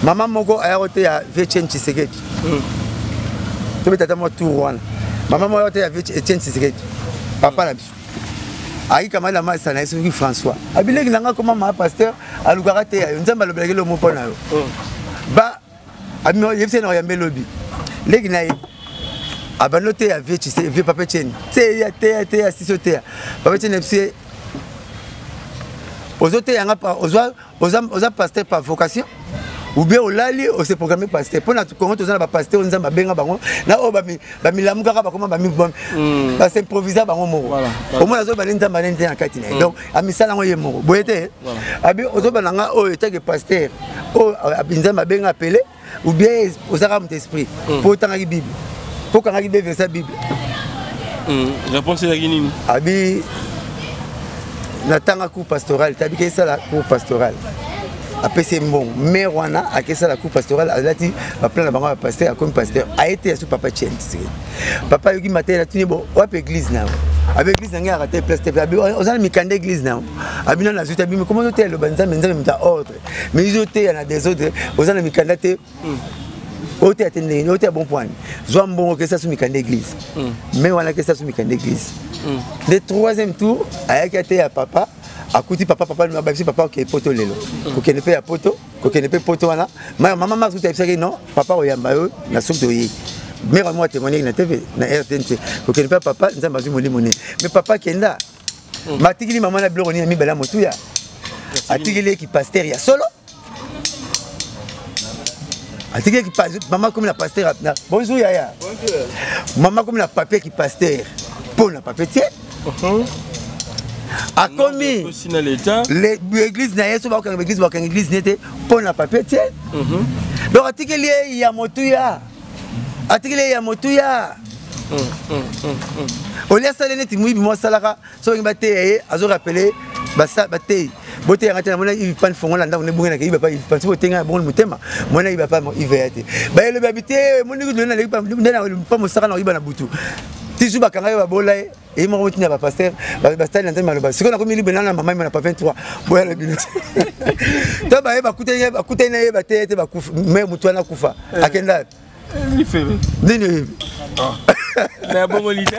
mama moko aya koteya vieux Etienne Tshisekedi. Tobeta ata mwa tour wana. Mama moko aya koteya vieux Etienne Tshisekedi, papa na biso, ayaki kamali na masa na ye, soki François abileki na nga, koma maa pasteur, alukaka teya yo, Nzambe alobelaki lomo mpo na yo. Ba yebisa na oyambe lobi leki na ye, abandi oteya vieux Tshise, vieux papa Etienne, teya, teya, teya, sisi oteya papa Etienne, yebisi ye: ozoteya nga, oza pasteur par vocation ou bien olali ose programme pasteur? Mpo na Congo toza na bapasteur oyo Nzambe abenga bango, na oyo bamilamukaka, bakoma basimprovisa bango moko. Omona azobanda Nzambe aneni te na kati na ye, donc amisala yango ye moko boye te. Abi ozobanda nga oyo etake pasteur oyo Nzambe abenga, apele, ou bien ozaka moto esprit mpo otangaki Bible, mpo okangaki de verset Bible? Réponse ezalaki nini? Abi natanga cours pastoral te. Abiki esala cours pastoral, apesi ye mbongo. Mare wana akesala cours pastoral, alati baplan na bango ya pasteur, akomi pasteur, aye te. Yasu papa Etienne Tshisekedi, papa ayoki mateya, natuni: bo wapi église na yo? Abi église na ngai yaka te, place te. Abi oza na mikanda église na yo? Abi nano nazwi te. Abi koma ozoteya eloba Nzambe, Nzambe moto ya ordre, mais ozoteya na désordre, oza na mikanda te, oteya te ndenge oteya? Bon point, zwa mbongo, kesa so mikanda église. Mais wana kesa so mikanda église nde troisième tour ayaki ateya papa, akuti papa, papa babisi papa okende poto lelo, kokende mpe ya poto, kokende mpe poto wana. Mama Mars kuta ayebisaki: non, papa oyamba yo na soki toyei. Mare mo atémoignaki na TV na RTNC, kokende mpe papa, Nzambe azwi molimo nini. Mais papa akenda, matikili mama na biloko nini ya mibale ya motuya? Atikili eki pasteur ya solo, atikili eki mama komi na pasteur. Bonjour yaya. Mama komi na papier ki pasteur mpo na papier tie akomi église na ye. So bakokanga église, bakokanga église ne te mpo na papier tie. Donc atikeli ye ya motuya, atikeli ye ya motuya. Olia asali neti moyibi mo asalaka. Soki bateya ye, azorappeler bateyi boteyanga te. Namona Ive Pan fongola ndako nebongenaka iba pa Ive Pan. Soki otenga bongo motema mona iba pa Ive ya te, bayelobi abi te. Moniki naleki pa mosaka na koyiba na butu tisu, bakanga ye, babola ye. Ye moko motinda bapasteur basali na Nzambe maloba. Sikoyo nakomi libre nana mama na pa 23 boyala bino to baye bakutani na ye, bateye te, bakufa. Me motu wana akufa, akenda nini oyebi? Nabongoli te.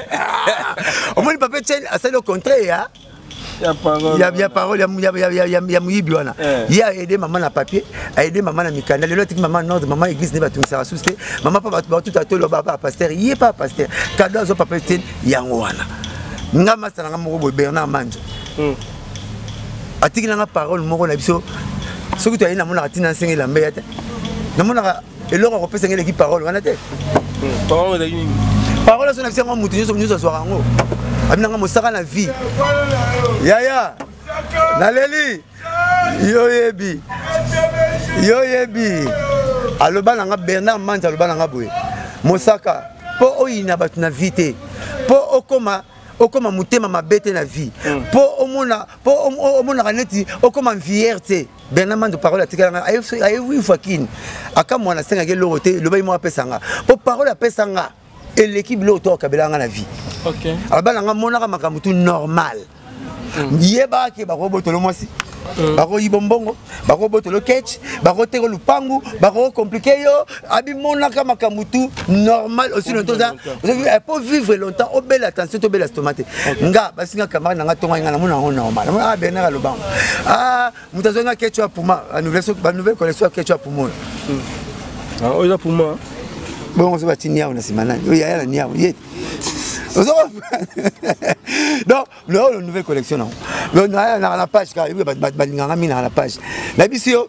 Omoni papa Etienne asali au contraire ya parole ya moyibi wana. Ye aide mama na papier, aide mama na mikanda. Lelo atiki mama nord, mama église nde batungisaka susu te. Mama mpa bato batuta toloba pa pasteur, ye pa pasteur. Kado azwa papa Etienne yango wana. Nga masa na nga moko boye, Bernard Manzo, atiki nanga parole moko na biso. Soki toyei, namonaka ntina nsenga elamba ya te, namonaka eloko akopesa ngai eleki parole wana te. Parole aso na biso yango, motu nyonso nyonso azwaka yango. Abi nanga mosaka na vie yaya, naleli yo, yebi yo, yebi. Aloba nanga Bernard Manzi, aloba nanga boye: mosaka, mpo oyina bato na vie te, mpo okoma motema mabe te na vie, mpo omona, mpo omonaka neti okoma envieur te. Bernard Mando, parole atikalanga, ayewi fakini aka mwana asengaki eloko te, elobaki moko apesanga, mpo parole apesanga eleki biloko to akabelanga na vie. Aloba nanga: monaka makambo tu normal, yebaka ke bakobotolo mwasi, bakoyiba mbongo, bakobotolo ketch, bakoteka lupangu, bakocompliquer yo. Abimonaka makambo tu normal aussi longtemps oza po vivre longtemps, obela attention, tobela stoma te. Nga basinga camarade nanga tonga nga, namona yango normal. Namona ah, Bernard alobango ah, moto azwanga ketch ya Puma, banouvelle collection ya ketch ya Puma oyo. Oyo eza Puma. Bongo so bati niawo na nsima nani oyo yaya na niawo ye. Donc lelo nouvelle collection nango naka na page kaka balinganga mingi, naka na page na biso yo.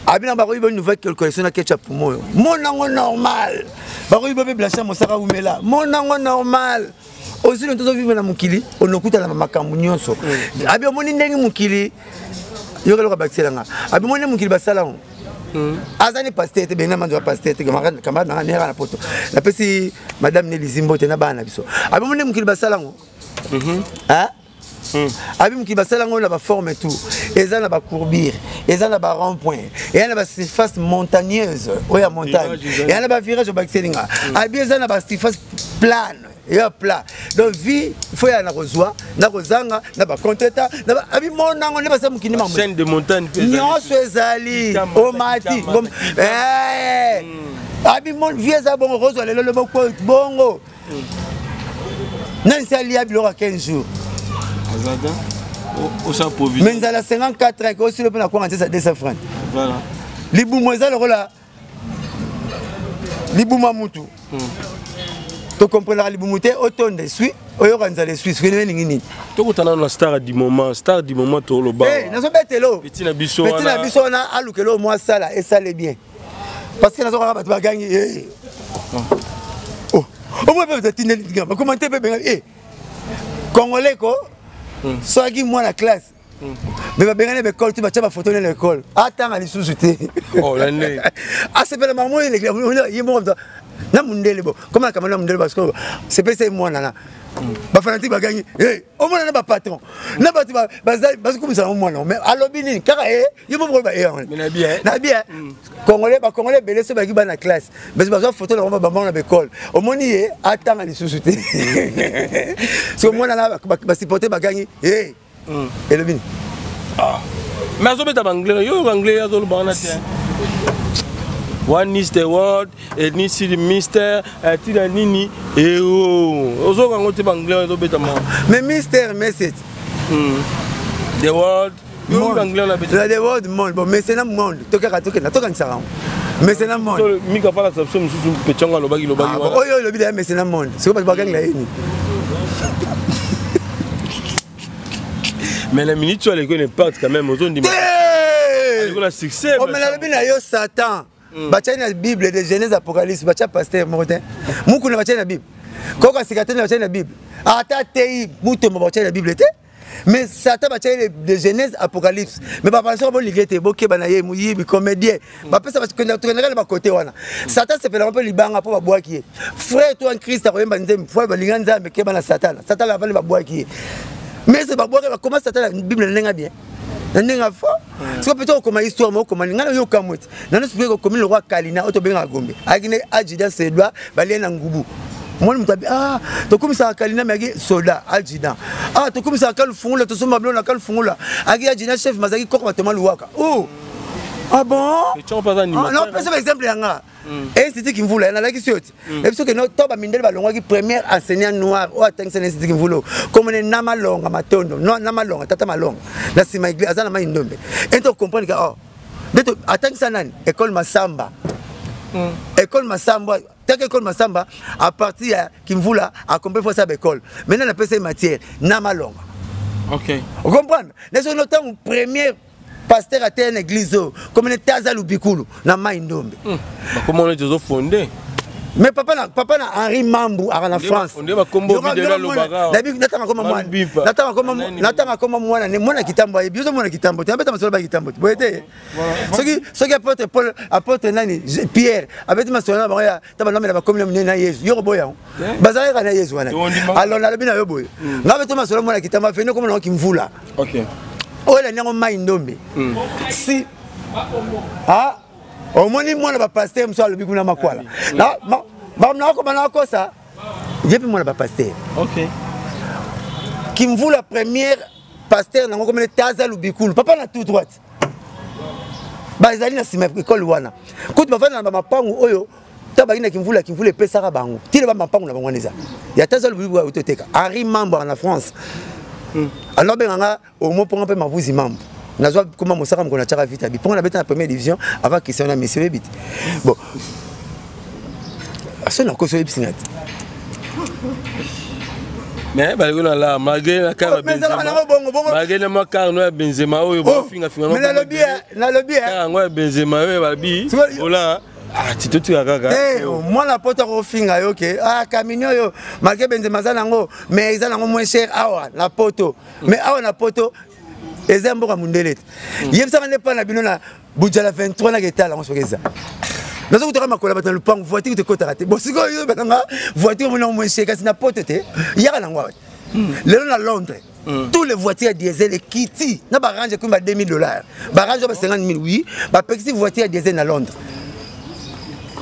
Abina bakoyiba nouvelle collection na ketchup oyo, monango normal. Bakoyiba mpe blanchard mosaka umela, monango normal. Ozwi tozovivre na mokili, onokutana makambo nyonso. Abi omoni ndenge mokili yoka eloko abakiselanga. Abi omoni mokili basala ngo, aza ni pasteur te. Bena manzo ya pasteur te, camarade nanga nera na poto, napesi madame Nelisi mbote na bana na biso. Abi omoni mokili basala ngo. Abi mokili basala yango na baforme tout, eza na bacourbure, eza na barond point, eza na basurface montagneuse oyo ya montagne, eza na bavirage obakiseli nga. Abi eza na basurface plane, ya plat. Donc vie fo ya na kozwa na kozanga na bacontretemps, abi monango nde basala mokili chaîne de montagne. Nyonso ezali omati. Abi vie eza bongo, kozwa lelo loboko bongo. Nani si alia biloko ya 15 jours? Mais nzala 54 ans osilo mpe na kwanga ntesa 200 francs. Libumu eza lokola libumu ya mutu, tokomprenaka libumu te. Otonda eswi, oyoka nzala eswi, soki elingi nini? Tokutana na star du moment, star du moment toloba. Nazobetelo. Petit na biso. Petit na biso wana alukelo mwa asala esale bien, parce que nazokaka bato bagangi omoi mpe batindeli bakomante mpe benga congolais ko soki mwana classe me babengani na ekole te, batya bafoto ne na ekole, atanga lisusu te, asepela mamo ye moko na mundele. Bo koma na kamana mundele, parce que sepelisa ye mwana na bafanatike bagangi, omona na bapatron na bato bazokumisa nango mwana. Mais alobi nini kaka ye moko ba yango na bien congolais. Bacongolais ebele so baki bana classe, mais bazwa photo na bango bambango na baekole, omoni ye atanga lisusu te. Soki omona na basupporter bagangi, elobi nini? Mais azobeta baanglais, yo anglais azoloba wana te. One is the world and see the mister tina nini eo ozoka yango te, baanglais ezobeta ma. Mais mister message. The world, yo anglais wana beta. The world, monde. Bon, mais c'est na monde tokaka tokenda tokanisaka yango, mais c'est na monde. Mika fala biso mosusu petiongo alobaki lobaki. Oyo olobi daya, mais c'est na monde, soki bato bagangela ye nini? Mais la minute oyo aleki na impact quand même, ozondima aleki na succès. Mais nalobi na yo, Satan batiai na Bible de Genèse Apocalypse, batia pasteur moko te, mukuna batiai na Bible, koka sika te batiai na Bible, ata tei mutombo batiai na Bible te. Mais Satan batiai de Genèse Apocalypse, mais bapansi bolingi te bokeba na ye, moyibi, comédien. Bapesa tokendaka na bakote wana. Satan sepelaka mpe libanga mpo babwaki ye. Frère to en Christ akoyemba nzembe, frère balinga Nzambe, keba na Satana. Satana avandi, babwaki ye, mais se babwaki bakoma Satan na Bible na ndenge bien, na ndenge fort. Siko mpe tokokoma histoire moko okoma ngai na yo kamwe te. Nano sikoyo kokomi lokwa Kalina oyo tobengaka Gombe, ayaki ne adjudant suédois, balie na ngubu. Moni moto abi ah, tokumisaka Kalina, me ayaki soldat adjudant. Ah, tokumisaka Kalufungula, tosomba biloko na Kalufungula, ayaki adjudant chef, mazalaki koko batoma luwaka. Oh ah bon, napesa baexemple yanga. Institut Kimvula nalakisi yo ti ebi soki to bamindele balongwaki, première enseignant noir oyo atangisa na institut Kimvula, komone na Malonga Matondo, na Malonga, tata Malonga na nsima église aza na mai Ndombe. Ente ocomprendre ka oh nde atangisa nani? École Masamba, école Masamba taka, école Masamba à partir ya Kimvula accompagné fo asala baécole. Maintenant napesa ye matière na Malonga. Ocomprendre naso no ntango première pasteur ateya na église oyo komene te aza Lubikulu na mai Ndombe. Bakomona neti ozofonde. Mais papa na Henri Mambu aka na France. Natanga koma mwana ne mwana kitambo, ayebi ozo mwana kitambo te, abeta masolo ba kitambo te boye te. Soki apôtre Paul, apôtre nani, Pierre abeti masolo na bango ya ta banamela bakomi na monene na Yesu, yoko boya bazalaka na Yesu wana. Alors nalobi na yo boye, nga beto masolo mwana kitambo afeni okoma nango Kimvula oyo elandi yango mai Ndombe. Si ah, omoni mwana bapasteur mosusu alobi kuna makwala nakoma nakosa ye mpe mwana bapasteur Kimvula, première pasteur nango komene Taza Lubikulu, papa na tout droite, bazali na nsima ya ekole wana. Kutu bavanda na bamapangu oyo ta baki na Kimvula. Kimvula epesaka bango tina bamapangu na bango wana eza ya Taza Lubikulu ototeka. Henri Mambo na France alors benganga omo mponga mpe Mavuzi Mambo, nazwa koma mosaka mokolo natiaka vite abi mponga nabeta na première division avant question na Messi, oyebi te. Bon, so nakosi oyebisinga te. Mais baleki na la malgré na kar malgré na mwa kar no ya Benzema oyo bafingafinga nalobi yango ya Benzema oyo babi ola ah, titotika kaka. Mwana poto akofinga yo ke ah, kamini oyo malgré Benzema aza nango, mais eza nango moins cher awa na poto. Mais awa na poto eza mboka mondele te. Yebisaka nde mpa na bino na Bujala 23 naka etala yango soki eza nazokutaka makolo ya bato na lupango, voiture tekotaka te. Bon, sikoyo bananga voiture omona moins cher kasi na poto te, yaka nango awa lelo na Londres. Tous les voitures ya diesel ekiti na barange ekomi ba 2000 dollars, barange oyo ba 50 000. Oui, bapekisi voiture ya diesel na Londres.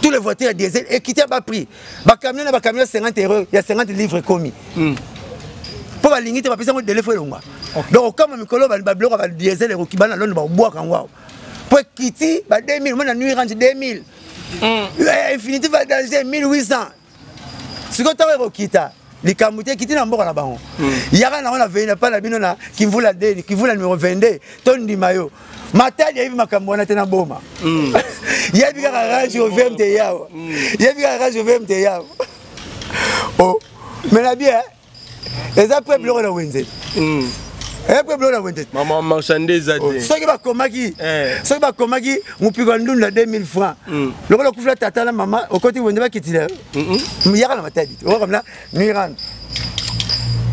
Tous les voitures ya diesel ekiti ya baprix, bacamion na bacamion ya 50 euro, ya 50 livre ekomi mpo balingi te, bapesi yango délai, faut elongwa. Donc okama mikolo babiloko ya badiesel ekoki bana Londres, bakobwaka yango awa mpo ekiti ba 2000. Omona New Range 2000, Infiniti va danger 1800. Sikoyo ntango ekokita, likambo te, ekiti na mboka na bango. Yaka nango na vei na pa na bino na Kimvula deni, Kimvula numéro 22, to ndima yo. Matadi ayebi makambo wana te na boma. Yebi kaka Range Rover te yawa, yebi kaka Range Rover te yawa. Oh, mais na bien eza mpe biloko na wenze, mpe biloko na wenze. Mama, marchandise eza te. Soki bakomaki mopiko ya ndunda 2000 francs, lokola okufila tata na mama, okoti wenze, bakitila, yaka na Matadi te, okokamna mirande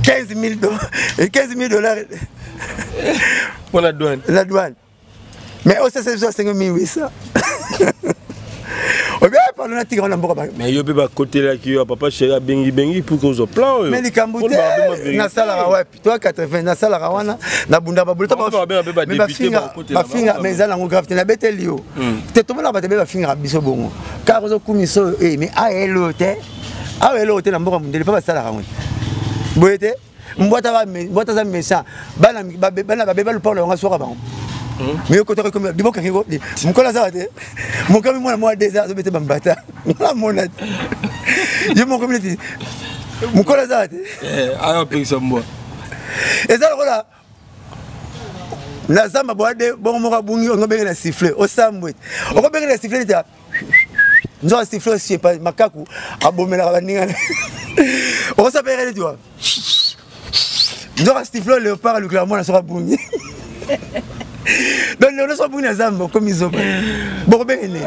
15 000 dollars. Mpo na douane. La douane. Mais osasa biso asengi 1800 obi pardon, natika wana mboka. Mais yo mpe bakotelaki yo, papa chéri abengi bengi pour kozwa plan oyo. Mais likambo te, nasalaka wapi to 80, nasalaka wana, nabunda babulu bafinga, mais eza nango grave te. Nabeteli yo te, tomonaka bato ebe bafingaka biso bongo kaka ozokumisa oyo, mais awa eloo te, awa eloko te. Na mboka mondele mpe basalaka ngo boye te. Mbwata aza méchant, bana babeba lupango na bango, aswaka bango. Mais okotaka komi libokangi mokolo azaka te, mokomi mwana mwa 2 ans azobete bambata, mona te, ye moko neti mokolo azaka te. Aya opekisa mbwa. Eza lokola na zamba boya de bongo moko abungi, ongo obenge na sifflet, osambwe, okobenge na sifflet neti nzoka sifflet osiepa makaku abomelaka baninga, okosapelaka neti wa nzoka sifflet léopard alukela mwana soki abungi. Donc lelo soki abungi na zamba, okomi zoba, bokobenge nini?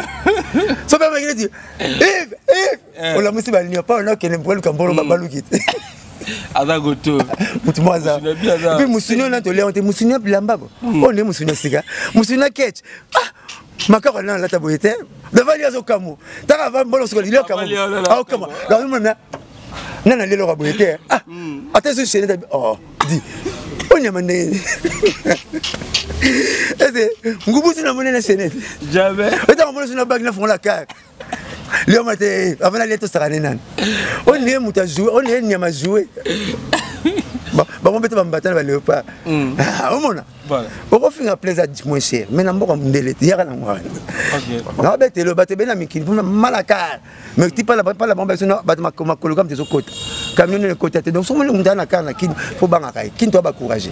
So mpe abenge neti Yves, Yves, olamusi balinga mpa ona okende mpo luka mbolo, baluki te. Aza koto. Mutu moko aza puis musuni oyo tolia te, musuni ya bilamba bo oyo nde musuni ya sika, musuni ya ketch. Ah, makako alina alata boye te, devant li azokamwa taka ava mbolo soka lili akamwa, aokamwa nana nana leloka boye te. Ah, ata ezo chaîne tabi, oh di oyo nyama ndenge ese ngubusi na monene chaîne. Jamais. Etanga mona so na baki nafongola kaka lioma te avant nalia, tosaka ne nani oyo ndenge moto ajoue, oyo ndenge nyama ajoue, bango mpe te bambata na baléopard. Omona okofinga place moins cher, mais na mboka mondele te, yaka nango wana nabetelo bato ebele na mikili mpona malakar, mais ti pala bango baso bato makolo kama te ezokota camion nene ekota te. Donc soki omoni moto aza na car na Kini, faut bangaka ye. Kini toya bacourage,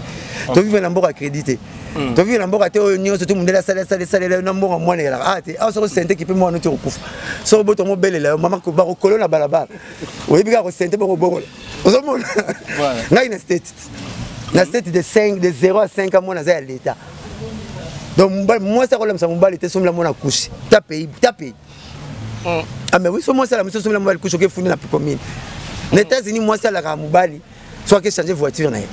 tovivre na mboka crédit te, tovivre na mboka te oyo nyonso te mondele asali asali esalela yo na mbongo mwana elaka a te. Awa soki osente kipe mwana oti kokufa, soki oboto mobelela yo mama bakokolo na balabala, oyebi kaka kosente bokobokola. Ozomona ngai na state de 5, de 0 à 5 ans, mwana aza ya l'État. Donc mwasi akolamisa mobali te, somela mwana couche ta pays ta pays. Ah mais oui, so mwasi alamisa, somela mobali couche, oke fundi na commune. Na États-Unis, mwasi alakaka mobali so ake changer voiture na ye.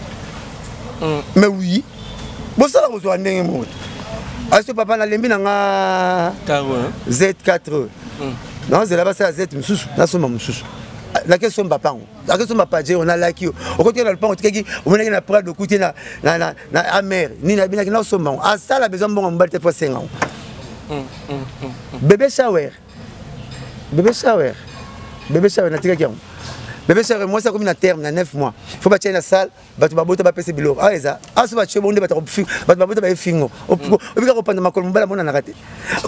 Mais oui, bosala kozwa ndenge moko. Aso papa nalembi na nga Z4, nazela basala Z mosusu, nasomba mosusu, nake somba pango, ake somba Pajero, nalaki yo okotika na lopango, otikaki, omonaki na Prado, okuti na amer nini, abinaki nasomba ngo, asala besoin mbongo mobali te po asenga ngo. Bébé shower, bébé shower, bébé shower, natikaki yango. Bébé shower, mwasi akomi na terme na 9 mois, faut batia na salle, bato babota bapesa biloko. Awa eza aso batie bongo nde bato babota baye fingo, obika kopanda makolo, mobali amonanaka te,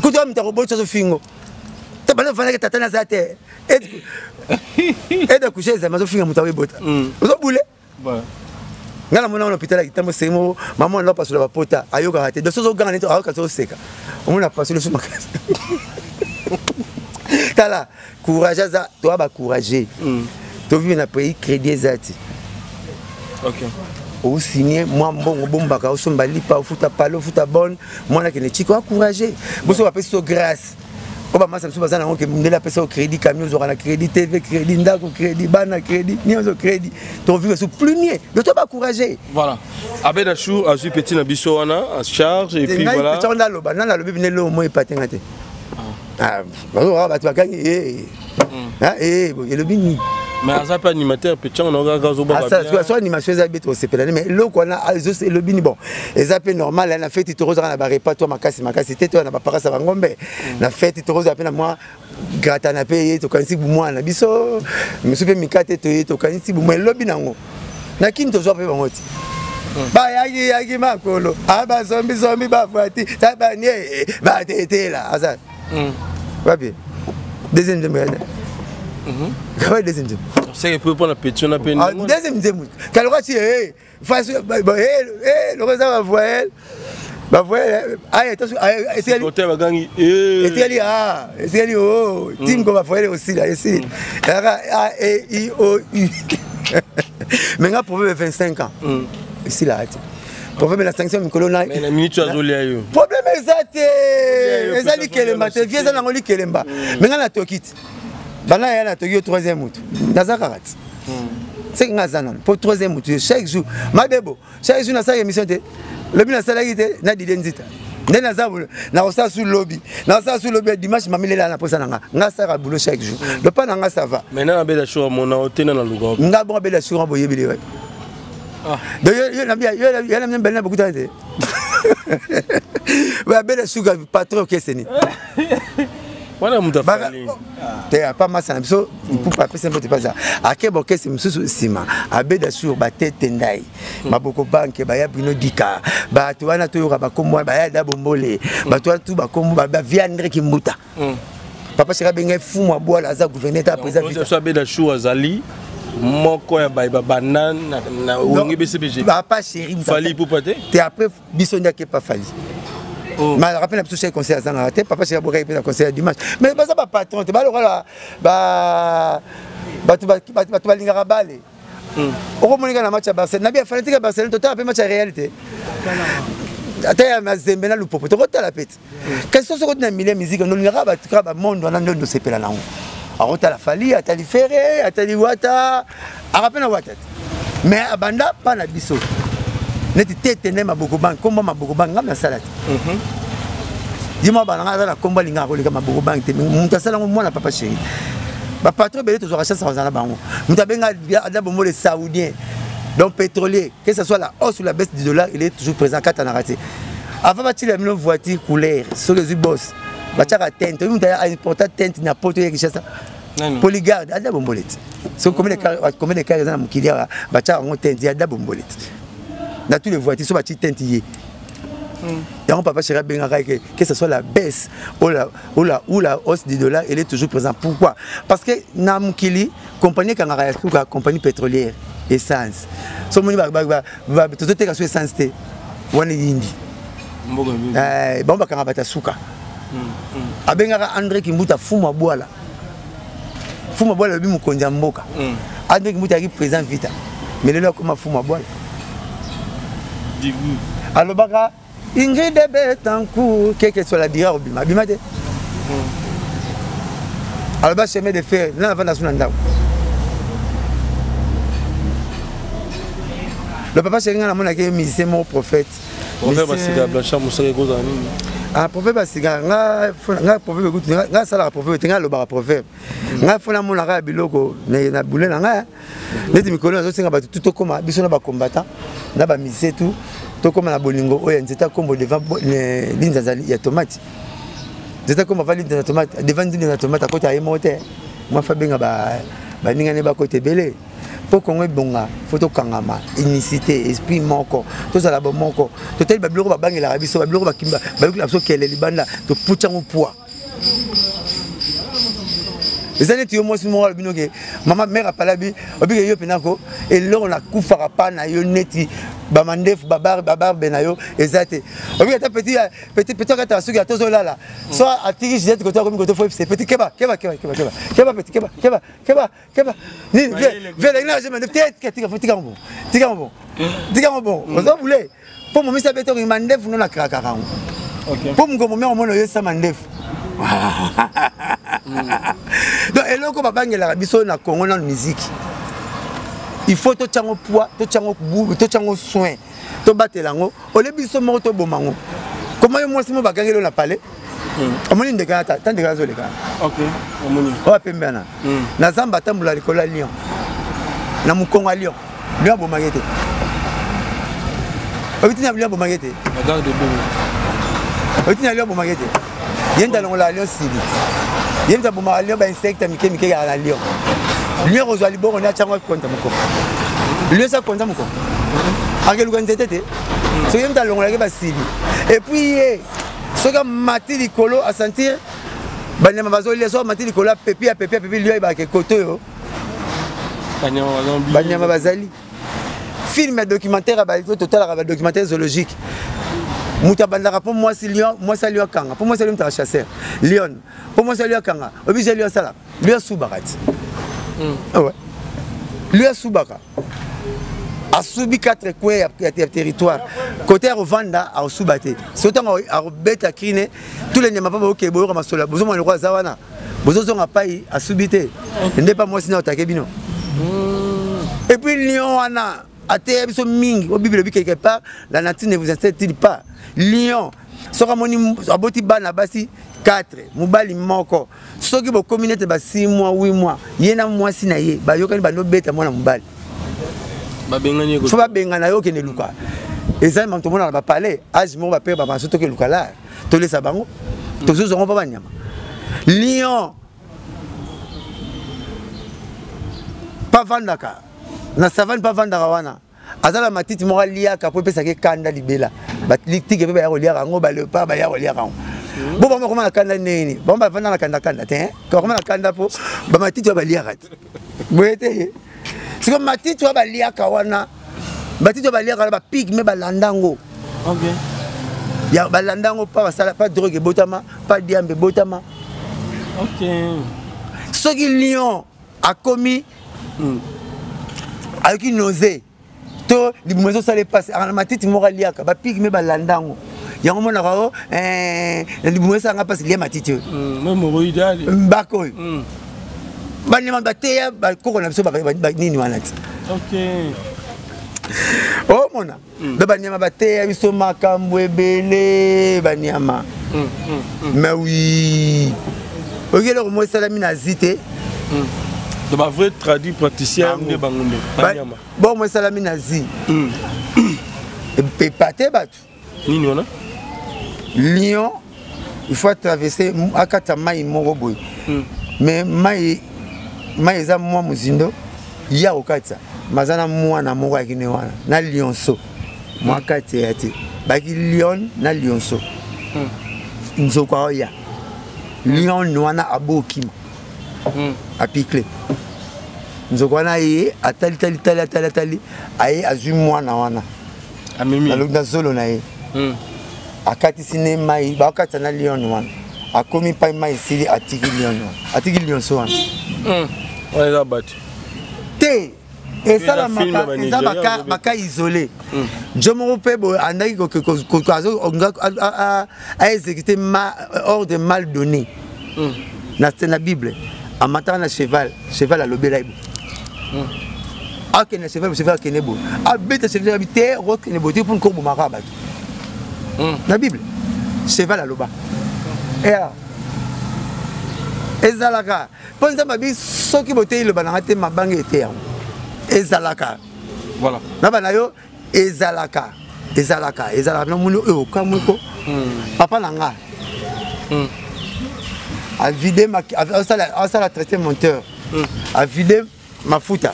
kutu awa moto akobota azo fingo bana ofandaki, tata naza te, aide accoucher ezami, azofinga moto aoyebota, ozobule. Ngai namona wana hôpital ya kitambo, semo mama wana apasola bapota, ayokaka te, donc ozoganga neti ayoka te, oseka, omona apasoli so makasi. Tala courage, aza toa bacourage, tovivre na pays crédit eza te. Osigne mwa mbongo, bombaka, osomba lipa, ofuta palo, ofuta bonne mwana akende chiko, encourage boso bapesi so grâce oyo bamasa biso baza nango ke mondele apesa yo crédit, camion ozwaka na crédit, TV crédit, ndako crédit, bana crédit, nyonso crédit, tovivre so plus mieux de to bacourage. Voilà, Abed Achou azwi petit na biso wana en charge et puis voilà. Ngai naloba nani alobi bine eloko mo epatenga te, bato bakangi elobi nini? Mais aza mpe animateur mpe ntango na kaka azobaka. So animation eza bete kosepela ne, mais eloko wana elobi ni bon, eza mpe normal. Na feti tokozaka na barepas to makasi makasi te, to na baparasa bangombe. Na feti tokozala mpe na mwa gratana mpe ye, tokanisi bumwana biso mosusu mpe mikate toye, tokanisi bumwa elobi nango. Na kini tozwa mpe bango ti bayaki yaki makolo abazombizombi bafwati tabanie batetela aza wapi? Deuxième nzembo yana kawa, deuxième nzembo. Seke mpe mpona pétition na mpe. Deuxième nzembo kaloka ti fasu loko eza bavoyelle, bavoyelle aya etikali bagangi. Etikali a, etikali o timko bavoyelle osila esili ezaka a e i o u. Mais nga problème, 25 ans esilaka te. Problème na sanction mikolo na minute azolia yo. Problème eza te, eza likelemba te, vie eza nango likelemba. Mais nga natoki te, bana ya natoki yo troisième motu naza kaka te. Seke nga aza nano mpo troisième motu chaque jour madebo, chaque jour nasalaki émission te. Lobi nasalaki te na Dide Nzita nde naza nakosala su lobi, nakosala su lobi ya dimanche. Mamilela na posa na nga, nga asalaka boulot chaque jour, lopa na nga ça va. Maintenant abela shura mona o te na luka. Nga bongo abela shura boyebili wapi? Donc yo yo na mbele na bokuta te, babela suka patron okeseni. Wana moto afali. Te, apa masa na biso mpupa apesi mbote mpe ake bokese mosusu nsima abeda sur batete ndai maboko banke baya bino dika bato wana toyoka bakombo wana baya da bombole bato wana tu bakombo bavia André Kimbuta. Papa Sheka abengai fumu abwala aza gouverneur ta président. So abeda chou azali moko ya baye babanda na Wenge BCBG. Papa Chéri. Fally Ipupa te. Te, après biso nde akepa Fally. Mais rappel na biso chaque conseil azangaka te. Papa Chéri abokaki mpe na conseil ya dimanche, mais baza bapatron te, balokola bato bato balingaka bale. Okomonika na match ya Barcelone nabi afanatique ya Barcelone, totala mpe match ya Real te, ata ya Mazembe na Lupopo tokotala mpe te. Kasi so soki na milieu musique nolingaka bato kaka bamonde wana nde nosepela nango. Akotala Fally, atali Ferre, atali Wata, aka mpe na Wata te, mais abanda mpa na biso neti tete nde maboko bank, kombo maboko bank ngam nasala te. Ye mwa bana nga aza na kombo alingaka koleka maboko bank te. Moto asala yango mwana Papa Chéri, bapatron ebele tozwaka chance kozala na bango. Moto abenga Ada Bombole saoudien, donc pétrolier, que ce soit la hausse ou la baisse du dollar, il est toujours présent. Katanaka te avant batila bino voiture couleur, soki ezwi boss batiaka tente, oyi moto aimporta tente na poto ya Kinshasa, Polygarde Ada Bombole te. So combien de car eza na mokili awa batiaka yango tente ya Ada Bombole te na tous les voitures? So batie tente ye yango, Papa Chéri abengaka que ce soit la baisse ou la hausse du dollar, il est toujours présent. Pourquoi? Parce que na mokili compagnie ekangaka ya suka, compagnie pétrolière, essence. So moni tozoteka so essence te wana eyindi, bango bakanga bato ya suka. Abengaka André Kimbuta fumu abwala, fumu abwala alobi mokonzi ya mboka. André Kimbuta ayaki président Vita, mais lelo akoma fumu abwala. Alobaka Ingrid Betancourt keke sola dira obima abima te. Aloba chemin de fer na avanda so na ndako. Le Papa Chéri, nga namonaki musicien moko prophète. Prophète Basika Blanchard Mosaka ekozala nini? Ah, prophète Basika, nga prophète ekuti nga asalaka prophète te, nga alobaka prophète. Nga fo namonaka ya biloko na bule na ngai neti mikolo nazosenga bato tu tokóma biso na bacombattant na bamusicien tu tokóma na bolingo oyo ya nzete akombo devant linzanza ya tomate. Nzete akombo ava linzanza ya tomate, devant linzanza ya tomate akota ye moko te. Mwa fa benga baninga ne bakota ebele mpo Kongo ebonga. Fo tokangama, unicité, esprit moko, tozala bomoko. Totali babiloko babangelaka biso, babiloko bayokela biso kele libanda, toputi yango poids. Eza neti yo mwasi moko alobi noke mama mare apalabi obike yo mpena ko eloko nakufaka pa na yo neti bamandefu babarbe na yo eza te. Obiki ata petit petit petit akataka soki ata ozolala so atiki gisete koto akomi koto fo epse petit keba keba keba keba keba keba petit keba keba keba keba nini vie na je mandefu te tika tika tika ngo tika ngo tika ngo bon ozo bule mpo momisi abeti okingi mandefu no nakrakaka yango mpo mokongo mi omona oyesa mandefu. Donc eloko babangelaka biso na Congo nano miziki, il faut totyango poids, totyango totyango soin, tobatela yango ole biso moko toboma yango. Koma yo mwasi mo bakangeli oyo na palais, omoni ndeke ata ta ndeke azoleka oyo apembe wana na zamba atambola likolo ya lion. Na mokongo ya lion, lion abomaki te. Oyebi ntina lion abomaki te? Oyebi ntina lion abomaki te? Ye nde alongolaka lion sili. Ye nde abomaka lion bainsecte mike mike kaka na lion. Lion kozwa liboko nde atyango akonta mokongo. Lion esi akonza mokongo. Akeluka nzete te. Soki ye moto alongolaki basili. Et puis ye soki amati likolo asentir banyama bazolia, soki amati likolo apepi apepi apepi lion ayebaka ekoto oyo banyama bazali. Film ya documentaire ya bato totalaka ba documentaire zoologique, moto abandaka mpo mwasi lion, mwasi ya lion akanga, mpo mwasi ya lion mutaka chasseur lion, mpo mwasi ya lion akanga obije lion asalaka lion asubaka ti ouais. Lion asubaka, asubi quatre coins ya territoire, côté ya kovanda akosuba te. Soki ntango akobeta krine, tous les nyama mpo boke boyoka masolo, bozomona lokola aza wana, bozozonga pai asubi te nde pa mwasi na otake bino. Et puis lion wana ateya biso mingi o Bible elobi quelque part: la nature ne vous enseigne-t-il pas? Lion soki amoni aboti bana basi 4, mobali moko, soki bokomi nete ba 6 mois, 8 mois, ye na mwasi na ye bayokani, bandobeta mwana mobali, fo babengana ye, okende luka. Eza makambo tomonaka bapalais, age moko bapere babanso, toke luka lar tolesa bango, tozozwa ngo mpo banyama. Lion pavandaka na savane, pavandaka wana, aza na matiti moko aliaka mpo epesaka ekanda libela. Batike mpe baya koliaka yango, baleopard baya koliaka yango. Bo bango bakoma na kanda ndenge nini? Bango bavanda na kandakanda te, bakoma na kanda mpo bamatiti oyo baliaka te boye te. Siko matiti oyo baliaka wana, batiti oyo baliaka wana, bapigme balanda yango ya balanda yango pa basala pa drogue ebotama, pa diambe ebotama. Soki lion akomi ayoki nausée to libumu ezosala epasi, aka na matiti moko aliaka, bapigme balanda yango. Yango monaka o libumu esalanga mpasi, lia matiti oyo. Mbaka oyo banyama bateya bakoko na biso nini wana ti omona do banyama bateya biso makambo ebele banyama. Mais oui, oyoki eloko moko esalami na asie te. Donc bavrai tradipraticien nde bango nde banyama. Bongo esalami na asie, epepa te bato. Nini wana? Lion il faut traverser, akata mai moko boye, mais mai eza mwa mozindo ya kokatisa, maza na mwana moko akende wana na lionso mwa kati ya te, baki lion na lionso. Nzoko aoya, lion wana abokima, apikle nzoko wana, ye atali tali tali atali atali, aye azwi mwana wana na zolo na ye, akatisi ne mai, bakatisa na lion wana, akomi pai mai esili, atiki lion wana, atiki lionso wana. Wana eza bato. Te, esalamaka, eza baka isolé. Jo moko mpe boye andaki aexécute ordre mal donné na Bible, amataka na cheval, cheval alobela ye boye, akende na cheval, cheval akende boye, abeta cheval, abi te, okende boye te mpona kobomaka bato. Na Bible cheval aloba ezalaka mpo Nzambe abi soki boteyi liloba nanga te, mabanga ete yango ezalaka na bana yo ezalaka ezalaka ezalaka. Namoni oyo okamwi ko papa na nga avide, asala traité monteur, avide mafuta,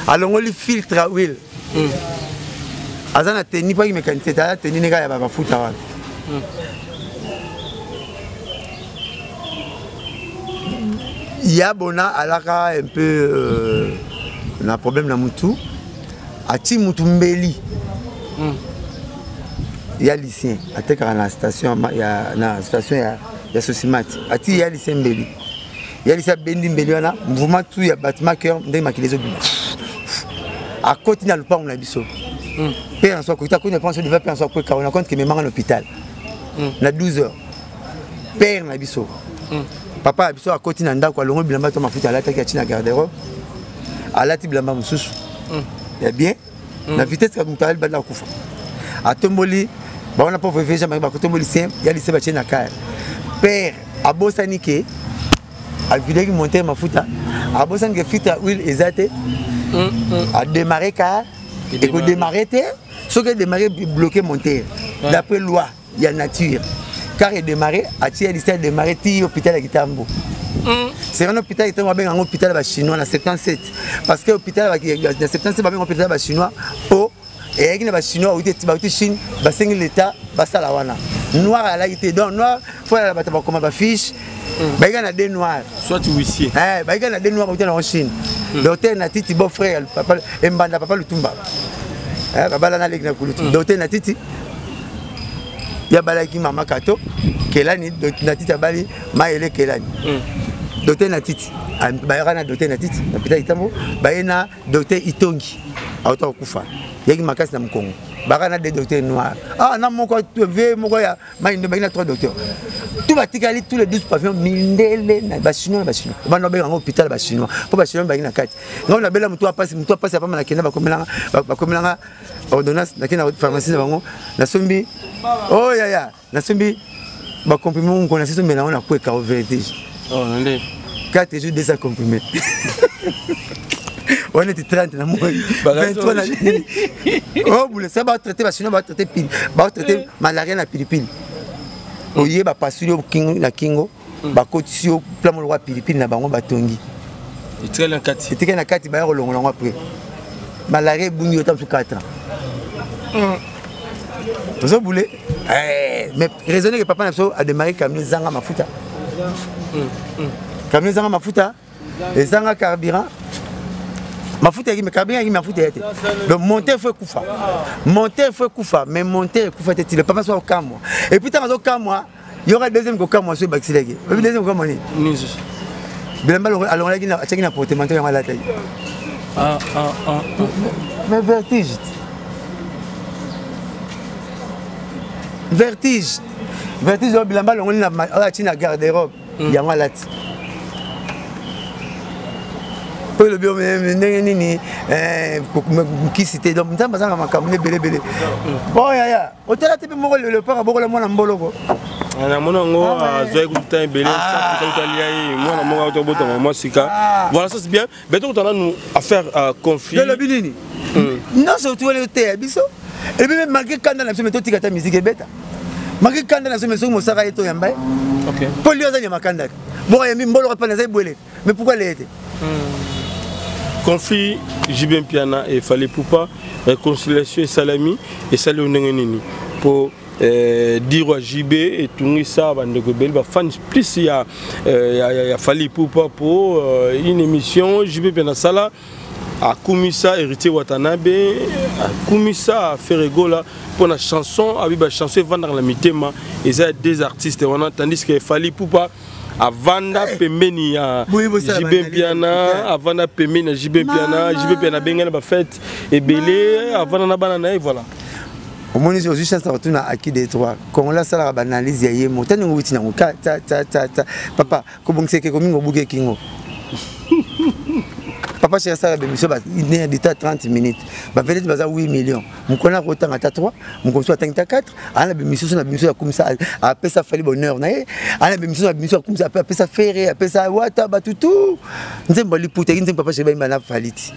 alongoli filtre ya huile, aza na teni mpo aki mécanicien te, aza teni neka ya bamafuta wana. Ya bona alaka un peu na problème na mutu, ati mutu mbeli ya Lucien atekaka na station ya, na station ya Sosimat, ati ya Lucien mbeli, ya Lucien abendi mbeli wana, mouvement tout ya battement cœur ndenge makili ezobima, akoti na lopango na biso mpe na so akoti, akoti na lopango so devant mpe na so akweka na compte kememanga na hôpital na 12 heures. Père na biso, papa na biso akoti na ndako, alongoli bilamba to mafuta alataki, ati na garde-robe, alati bilamba mosusu ya bien na vitesse moto ayali banda akufa, atomboli bawana pauvre vieux Jean, bakotomboli se ya lise, batie na kare. Père abosani ke avidaki montere mafuta, Abosani ke filtre ya huile eza te. Adémarrer car ekodémarrer te. Soki edémarrer, bloqué moteur d'après loi ya nature. Car edémarrer, atie liste, edémarrer ti hôpital ya Kitambo. C'est un hôpital etango babenga yango hôpital ya Bachinois na 77, parce que hôpital na 77 babenga hôpital ya Bachinois po eyaki na Bachinois bauti Chine. Basengi l'État basala wana. Noir alaki te, donc noir fo alala bato bakoma bafiche. Bayika na deux noir, soit huissier. Bayika na deux noir bauti nango Chine. Docteur Natiti, beau frère papa Embanda, papa Lutumba, babala na leki na kulutu. Docteur Natiti ya balaki mama Kato Kelani. Natiti abali Mayele Kelani. Docteur Natiti bayaka na docteur Natiti na hôpital Kitambo, baye na docteur Itongi auta kokufa, yaki makasi na mokongo. Baka na deux docteur noir, ah, na moko vie moko ya maindo. Baki na trois docteurs, tout batikali, tous les 12 pavillons mindele na Bachinois, na Bachinois. Banda babenga yango hôpital Bachinois mpo Bachinois baki na kati. Ngai nabela motu apasi, motu apasi apama, nakenda, bakomelanga ordonnance, nakende na pharmacie na bango, nasombi. Oh yaya, nasombi bacomprimé moko, nasi sombela yango na kweka o vertige. Oh, nde 4 jours, 200 comprimé wana eti 30 na moi, 23 na nini. Oh bule sa batraite Bachinois, batraite pili, batraite malaria na pilipili. Oye, bapasuli yo na kingo, bakotisi yo plan moko ya pilipili na bango, batongi. Etikali na kati. Etikali na kati, baya kolongola yango après. Malaria ebungi yo ta mosu 4 ans. Ozobule, mais raisonner ke papa na biso adémarré camion ezanga mafuta, camion ezanga mafuta, ezanga carburant. Mafuta yaki, mais carburant yaki, mafuta ya te. Donc moteur fo ekufa, moteur fo ekufa, mais moteur ekufa te. Tile papa so akokamwa. Et puis ntango azokamwa, yoka deuxième kokamwa so ebakisilaki. Oyebi deuxième kokamwa nini? Nini? Bilamba alongolaki, atiaki na portemanteau, yango alataki. Mais vertige, vertige, vertige oyo bilamba alongoli oyo atie na garde robe, yango alati. Oyo elobi ndenge nini kisi te. Donc Nzambe azanga makambo nde ebelebele. Bon yaya, otala te mpe moko léopard abokola mwana mboloko. Namoni yango, azwaki kutu ebele, lia ye mwana moko auta kobotama mwa sika. Voilà, ça c'est bien. Beto kotala nanu affaire conflit. Elobi nini? Nyonso tuwele te biso elobi me malgré kanda na biso, me totika ta musique ebeta malgré kanda na biso. Me soki mosaka ye toyamba ye mpo lio aza nyama kanda te. Moko ayambi mboloko mpana eza ebwele, mais pourquoi leye te? Conflit JB Mpiana et Fally Ipupa, réconciliation esalami, esali yo ndenge nini? Po dire JB etungisa bandeko ebele, bafans plus ya Fally Ipupa, po une émission JB Mpiana asala, akumisa Héritier Watanabe, akumisa Ferre Gola mpo na chanson abi bachanson evandaka na mitema eza ya deux artistes wana, tandis que Fally Ipupa avanda pembeni ya JB Mpiana, avanda pembeni ya JB Mpiana. JB Mpiana abengani bafete ebele, avanda na bana na ye, voilà. Omoni, ozwi chance na kotuna aki de trois Congolais asalaka baanalyse ya ye mo ta ndenge owuti nango ka ta ta ta ta. Papa kobongisa ekeko mingi, obuki ekingo. Papa chéri asala bémission ne dita 30 minutes, bavedete baza 8 millions. Mokolo akotanga ata 3, mokolo mosusu atangi ta 4. Ana bémission so na bémission akumisa, apesa Fally bonheur na ye. Ana bémission na bémission akumisa, apesa Ferre, apesa Wata, bato tout. Nzembo aliputa eki nzembo papa chéri bayimba na Fally ti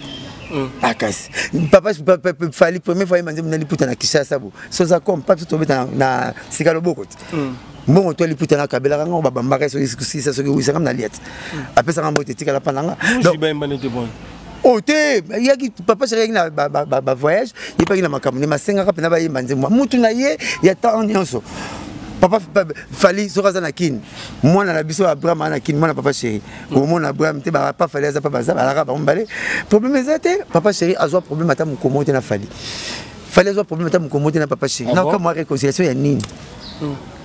akasi papa Fally première fois yemba nzembo na liputa na Kinshasa. Bo so oza comme papa biso tobeta na sika loboko ti mbongo to liputa na kabelaka ngo, babambaka soki sisa, soki wisaka na liet, apesaka mbote, etikala mpa nanga. Oyo te yaki papa chéri yaki na bavoyage, ye mpaki na makambo nde masengaka mpena bayemba nzembo mutu na ye ya temps nyonso. Papa Fally soki aza na Kini, mwana na biso Abraham aza na Kini, mwana papa chéri omona Abraham te. Papa Fally aza mpa baza balaka bango mibale, problème eza te. Papa chéri azwa problème ata mokomo te na Fally, Fally azwa problème ata mokomo te na papa chéri. Naoka mwa réconciliation ya nini?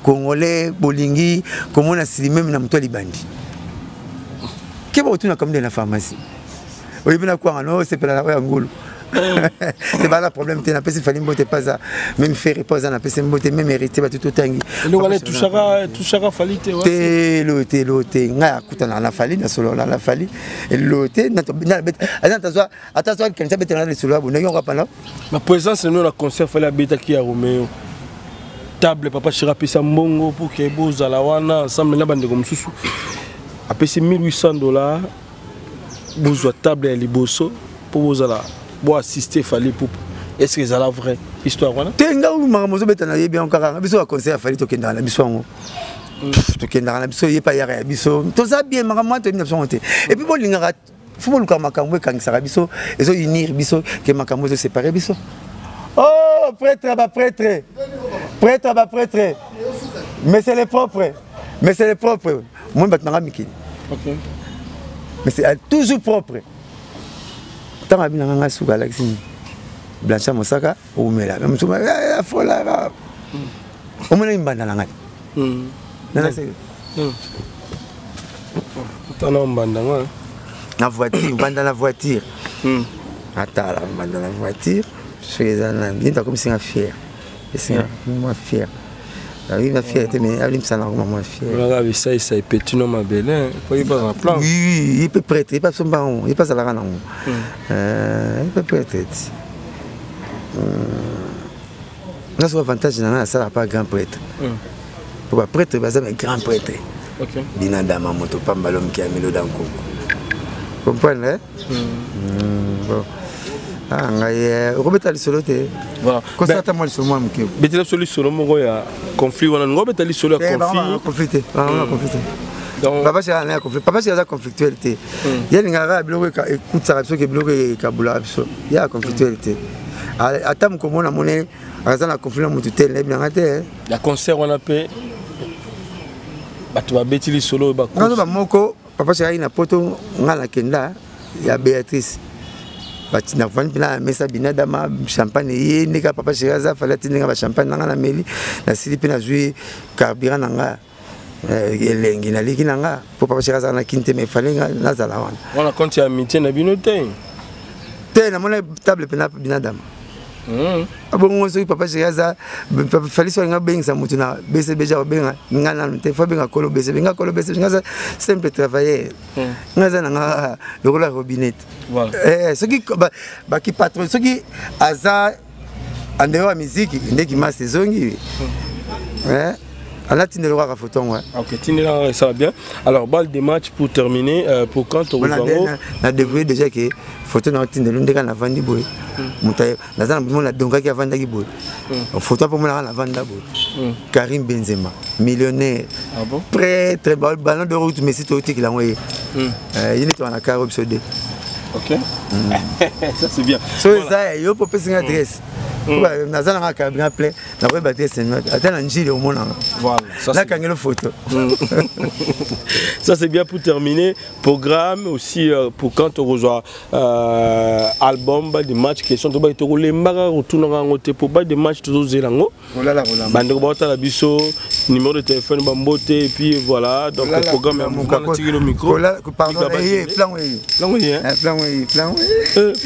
Congolais bolingi komona sili meme na moto ya libandi keba otuna kamde na pharmacie oyebi na kwanga no osepela na oyo ya ngulu te. Bala problème te. Napesi Fally mbote paza, même Ferre po aza, napesi mbote, même Héritier, bato totangi. Eloko wana etushaka Fally te? Te, elo te, elo te. Ngai akutanaka na Fally, nasolola na Fally, elo te. Ata azwa likanisi abetela na lisolo ya bo ndenge yango apana. Na présence no na concert Fally abetaki ya Romeo table, papa chéri apesa mbongo pour ke bozala wana ensemble na bandeko mosusu, apesi 1800 $. Bozwa table ya liboso mpo bozala boassiste Fally Ipupa. Est ce que ezala vrai histoire wana? Te, nga makambo ozobeta nayebi yango kaka. Biso baconseil ya Fally, tokendaka na biso yango, tokendaka na biso, ye pa yaka ya biso, toza bien. Makambo wana toyebi na biso yango te. Et puis bolingaka fo bolukaka makambo ekangisaka biso, ezo unir biso, ke makambo ezoséparer biso. Oh, prêtre, baprêtre, prêtre, baprêtre, mais c'est les propres, mais c'est les propres. Moi, bato nanga mikili, mais c'est toujours propre. Ntango abi nanga ngai suka alakisi Blanchard Mosaka oumela mosu afolaka, omonaki mbanda na ngai. Tana mbanda ngo na voiture, mbanda na voiture, atala mbanda na voiture soki eza nani nini. Akomisinga fier, esinga mwa fier, na fier te, mais alimisa na koma mwa fier. Olaka bisaisa epeti no mabele po yeba na plan. Oui, ye mpe prêtre, ye mpe asomba yango, ye mpe azalaka nango, ye mpe prêtre ti nga. Soki avantage na ngai, nasalaka pa grand prêtre, po baprêtre baza ba grand prêtre. Binadama moto pamba lomoki ya miloda nkoko, comprendre. Bon, ah, ngai okobeta lisolo te, kosala ata mwa lisolo mwa moke. Betela biso lisolo moko ya conflit wana, ngo obeta lisolo ya conflit. Conflit te, conflit te. Papa Chéri na conflit, Papa Chéri aza conflictuel te. Ye alingaka kaka biloko ekutisaka biso ke biloko ekabulaka biso. Ye aza conflictuel te. Ata mokomona moni aza na conflit na motu te, nayebi nanga te. Ya concert wana mpe bato babeti lisolo oyo. Bakozo bamoko. Papa Chéri na poto, nga nakenda ya Béatrice, navandi mpena na mesa, binadama champagne ye ndeka. Papa Chéri aza Fally, atindinga bachampagne nanga, na meli, nasili mpe nazwi carburant na nga, elengi naliki na nga, mpo Papa Chéri azala na kini te, mais Fally nga nazala wana. Wana compte ya amitié na bino te? Te, namona table mpena binadama. Abongo soki Papa Chéri aza Fally, so alinga abengisa motu na BCBG, akobenga nga nanu te, fo abenga kolo BCB. Nga kolo BCB, nga aza simple travailleur, nga aza nanga lokola robinet. Soki baki patron, soki aza en dehors ya miziki, ndeki masi ezongi, alatindelo kaka photo yango. Ok, tindela, ça va bien. Alors, balle de match pour terminer, pour quand tokozwango? Na dévoilé déjà ke photo na otindelo ndeka navandi boye, moto naza na mo nadongaki, avandaki boye, photo mpo monaka navanda boye. Karim Benzema millionnaire. Ah bon? Très très ballon d'or utu Messi totikela yango ye, ye neti wana karo biso de. Ok, ça c'est bien. So eza yo mpo opesinga adresse, naza nanga carburant plein, nakoyeba adresse ata na Njili omonanga, nakangelo photo. Ça c'est bien. Pour terminer, programme aussi pour quand tokozwa album balle de match? Question tobai tokolembaka kotunaka yango te, po balle de match tozozela yango. Bandeko baotala biso, numéro de téléphone, bambote, et puis voilà. Donc programme ya mouvement, natikeli micro. Plango. Plango ye,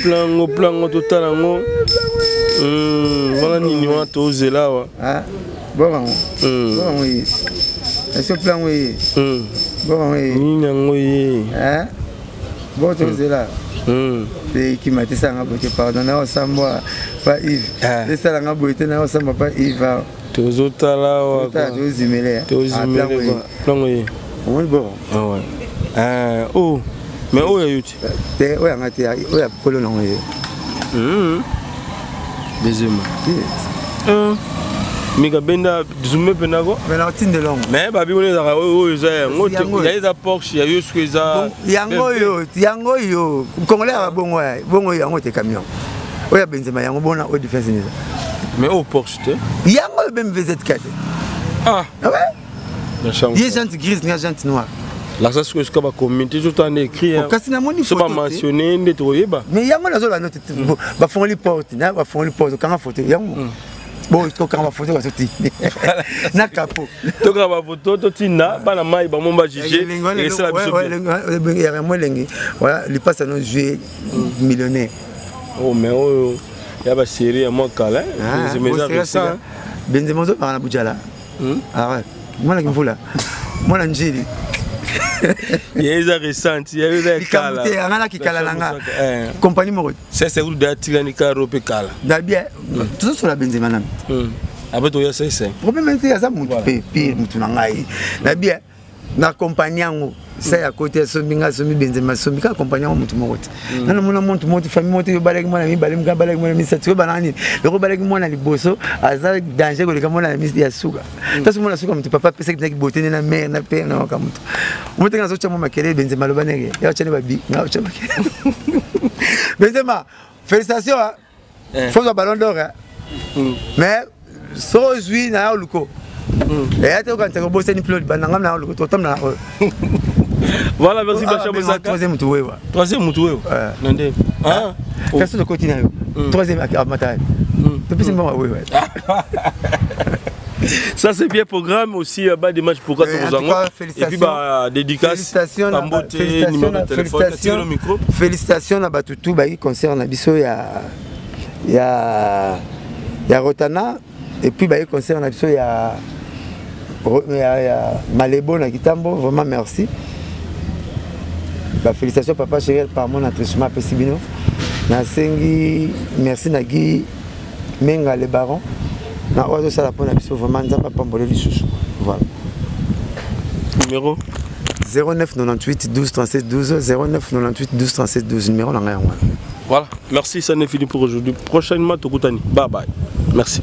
plango, plango, totala yango wana nini wana tozela awa. Bongo ye, eso plango ye, bongo ye. Nini yango ye? Bon, tozela te, ekima te, esalanga boye te. Pardon, na osambwa pa Yves, esalanga boye te, na osambwa pa Yves. Tozotala awa. Tozimele. Tozimele plango ye. Omoni bon. Oh, mais oyo yo te? Te, oyo yanga te, oyo ya kolo nango ye. Deuxième mika benda zume mpena ko. Mais naotindela yango. Mais babi wana ezalaka oyo eza yango te, ya eza Porsche ya yo, soki eza yango oyo, yango oyo congolais yaka bongo, bongo yango te, camion oyo ya Benzema yango bona oyo defense neza. Mais oyo Porsche te? Yango oyo BMW ZK te. Ah ouais, ye jante grise, nga jante noire. Lakisa sikoyo esika bacommunauté totanda écrit. Kasi namoni. So bamentionne nde tokoyeba. Mais yango nazoloba no te, bafongoli porte na bafongoli porte, okanga photo yango bon, tokanga bafoto bazotinda na kapo. Tokanga bafoto, totinda bana mai bango bajuge, esala biso. Mo elengi voilà, lipasa no joué millionnaire. Oh, mais oyo ya basérie ya mwa kala, Benzema eza récent. Benzema ozobaka na Bujala, mwanaki mvula, mwana Njili. Ya eza récente, ya eza ya kala. Te, anga naki kala nanga compagnie moko. Sese kutu da atikani karo mpe kala. Na bien, tozosola Benzema nanu. Après toya sese. Problème te, aza motu mpe pire, motu na ngai na bien. Na compagnie yango sa ya kote asombi nga, asombi Benzema, asombi kaka compagnie yango, motu moko te. Nano mona motu moko te, famille moko te obalaki mwana mibale, moka abalaki mwana misato, oyo nini, loko obalaki mwana liboso aza danger koleka mwana ya suka. Tasi mwana suka, motu papa apesaki mpenzaki bote nde na mare na pere na maka motu omotenge nazotya mwa makelele. Benzema aloba ndenge ya otya nde babi nga otya makelele. Benzema, félicitation, faut zwa Ballon d'Or, mais so ozwi na ya oluko eya te, okanisaka obosani plo libanda ngam na ya oluko totamna na oyo. Voilà, merci Bacha Bozaka. Troisième mutu wewa. Troisième mutu wewa. Nande. Ah. Kasi tokoti na yo. Troisième amata. Topesi mbongo wewa. Ça c'est bien, programme aussi bas des matchs, pourquoi tout. Et puis bah dédicace, félicitations, numéro de téléphone, félicitations, micro. Félicitations na batutu ba concert na biso ya Rotana et puis ba concert na biso ya Malebo na Kitambo. Vraiment merci. Ba félicitations, papa chéri, par mon attristement apesi bino. Nasengi merci na Guy Menga le baron na oyo azosala mpo na biso. Vraiment, Nzambe apambole lisusu. Voilà. Numéro? 09 98 12 37 12, 09 98 12 37 12, numéro na ngai yango wana. Voilà, merci, ça n'est fini pour aujourd'hui. Prochainement, tokutani. Bye bye. Merci.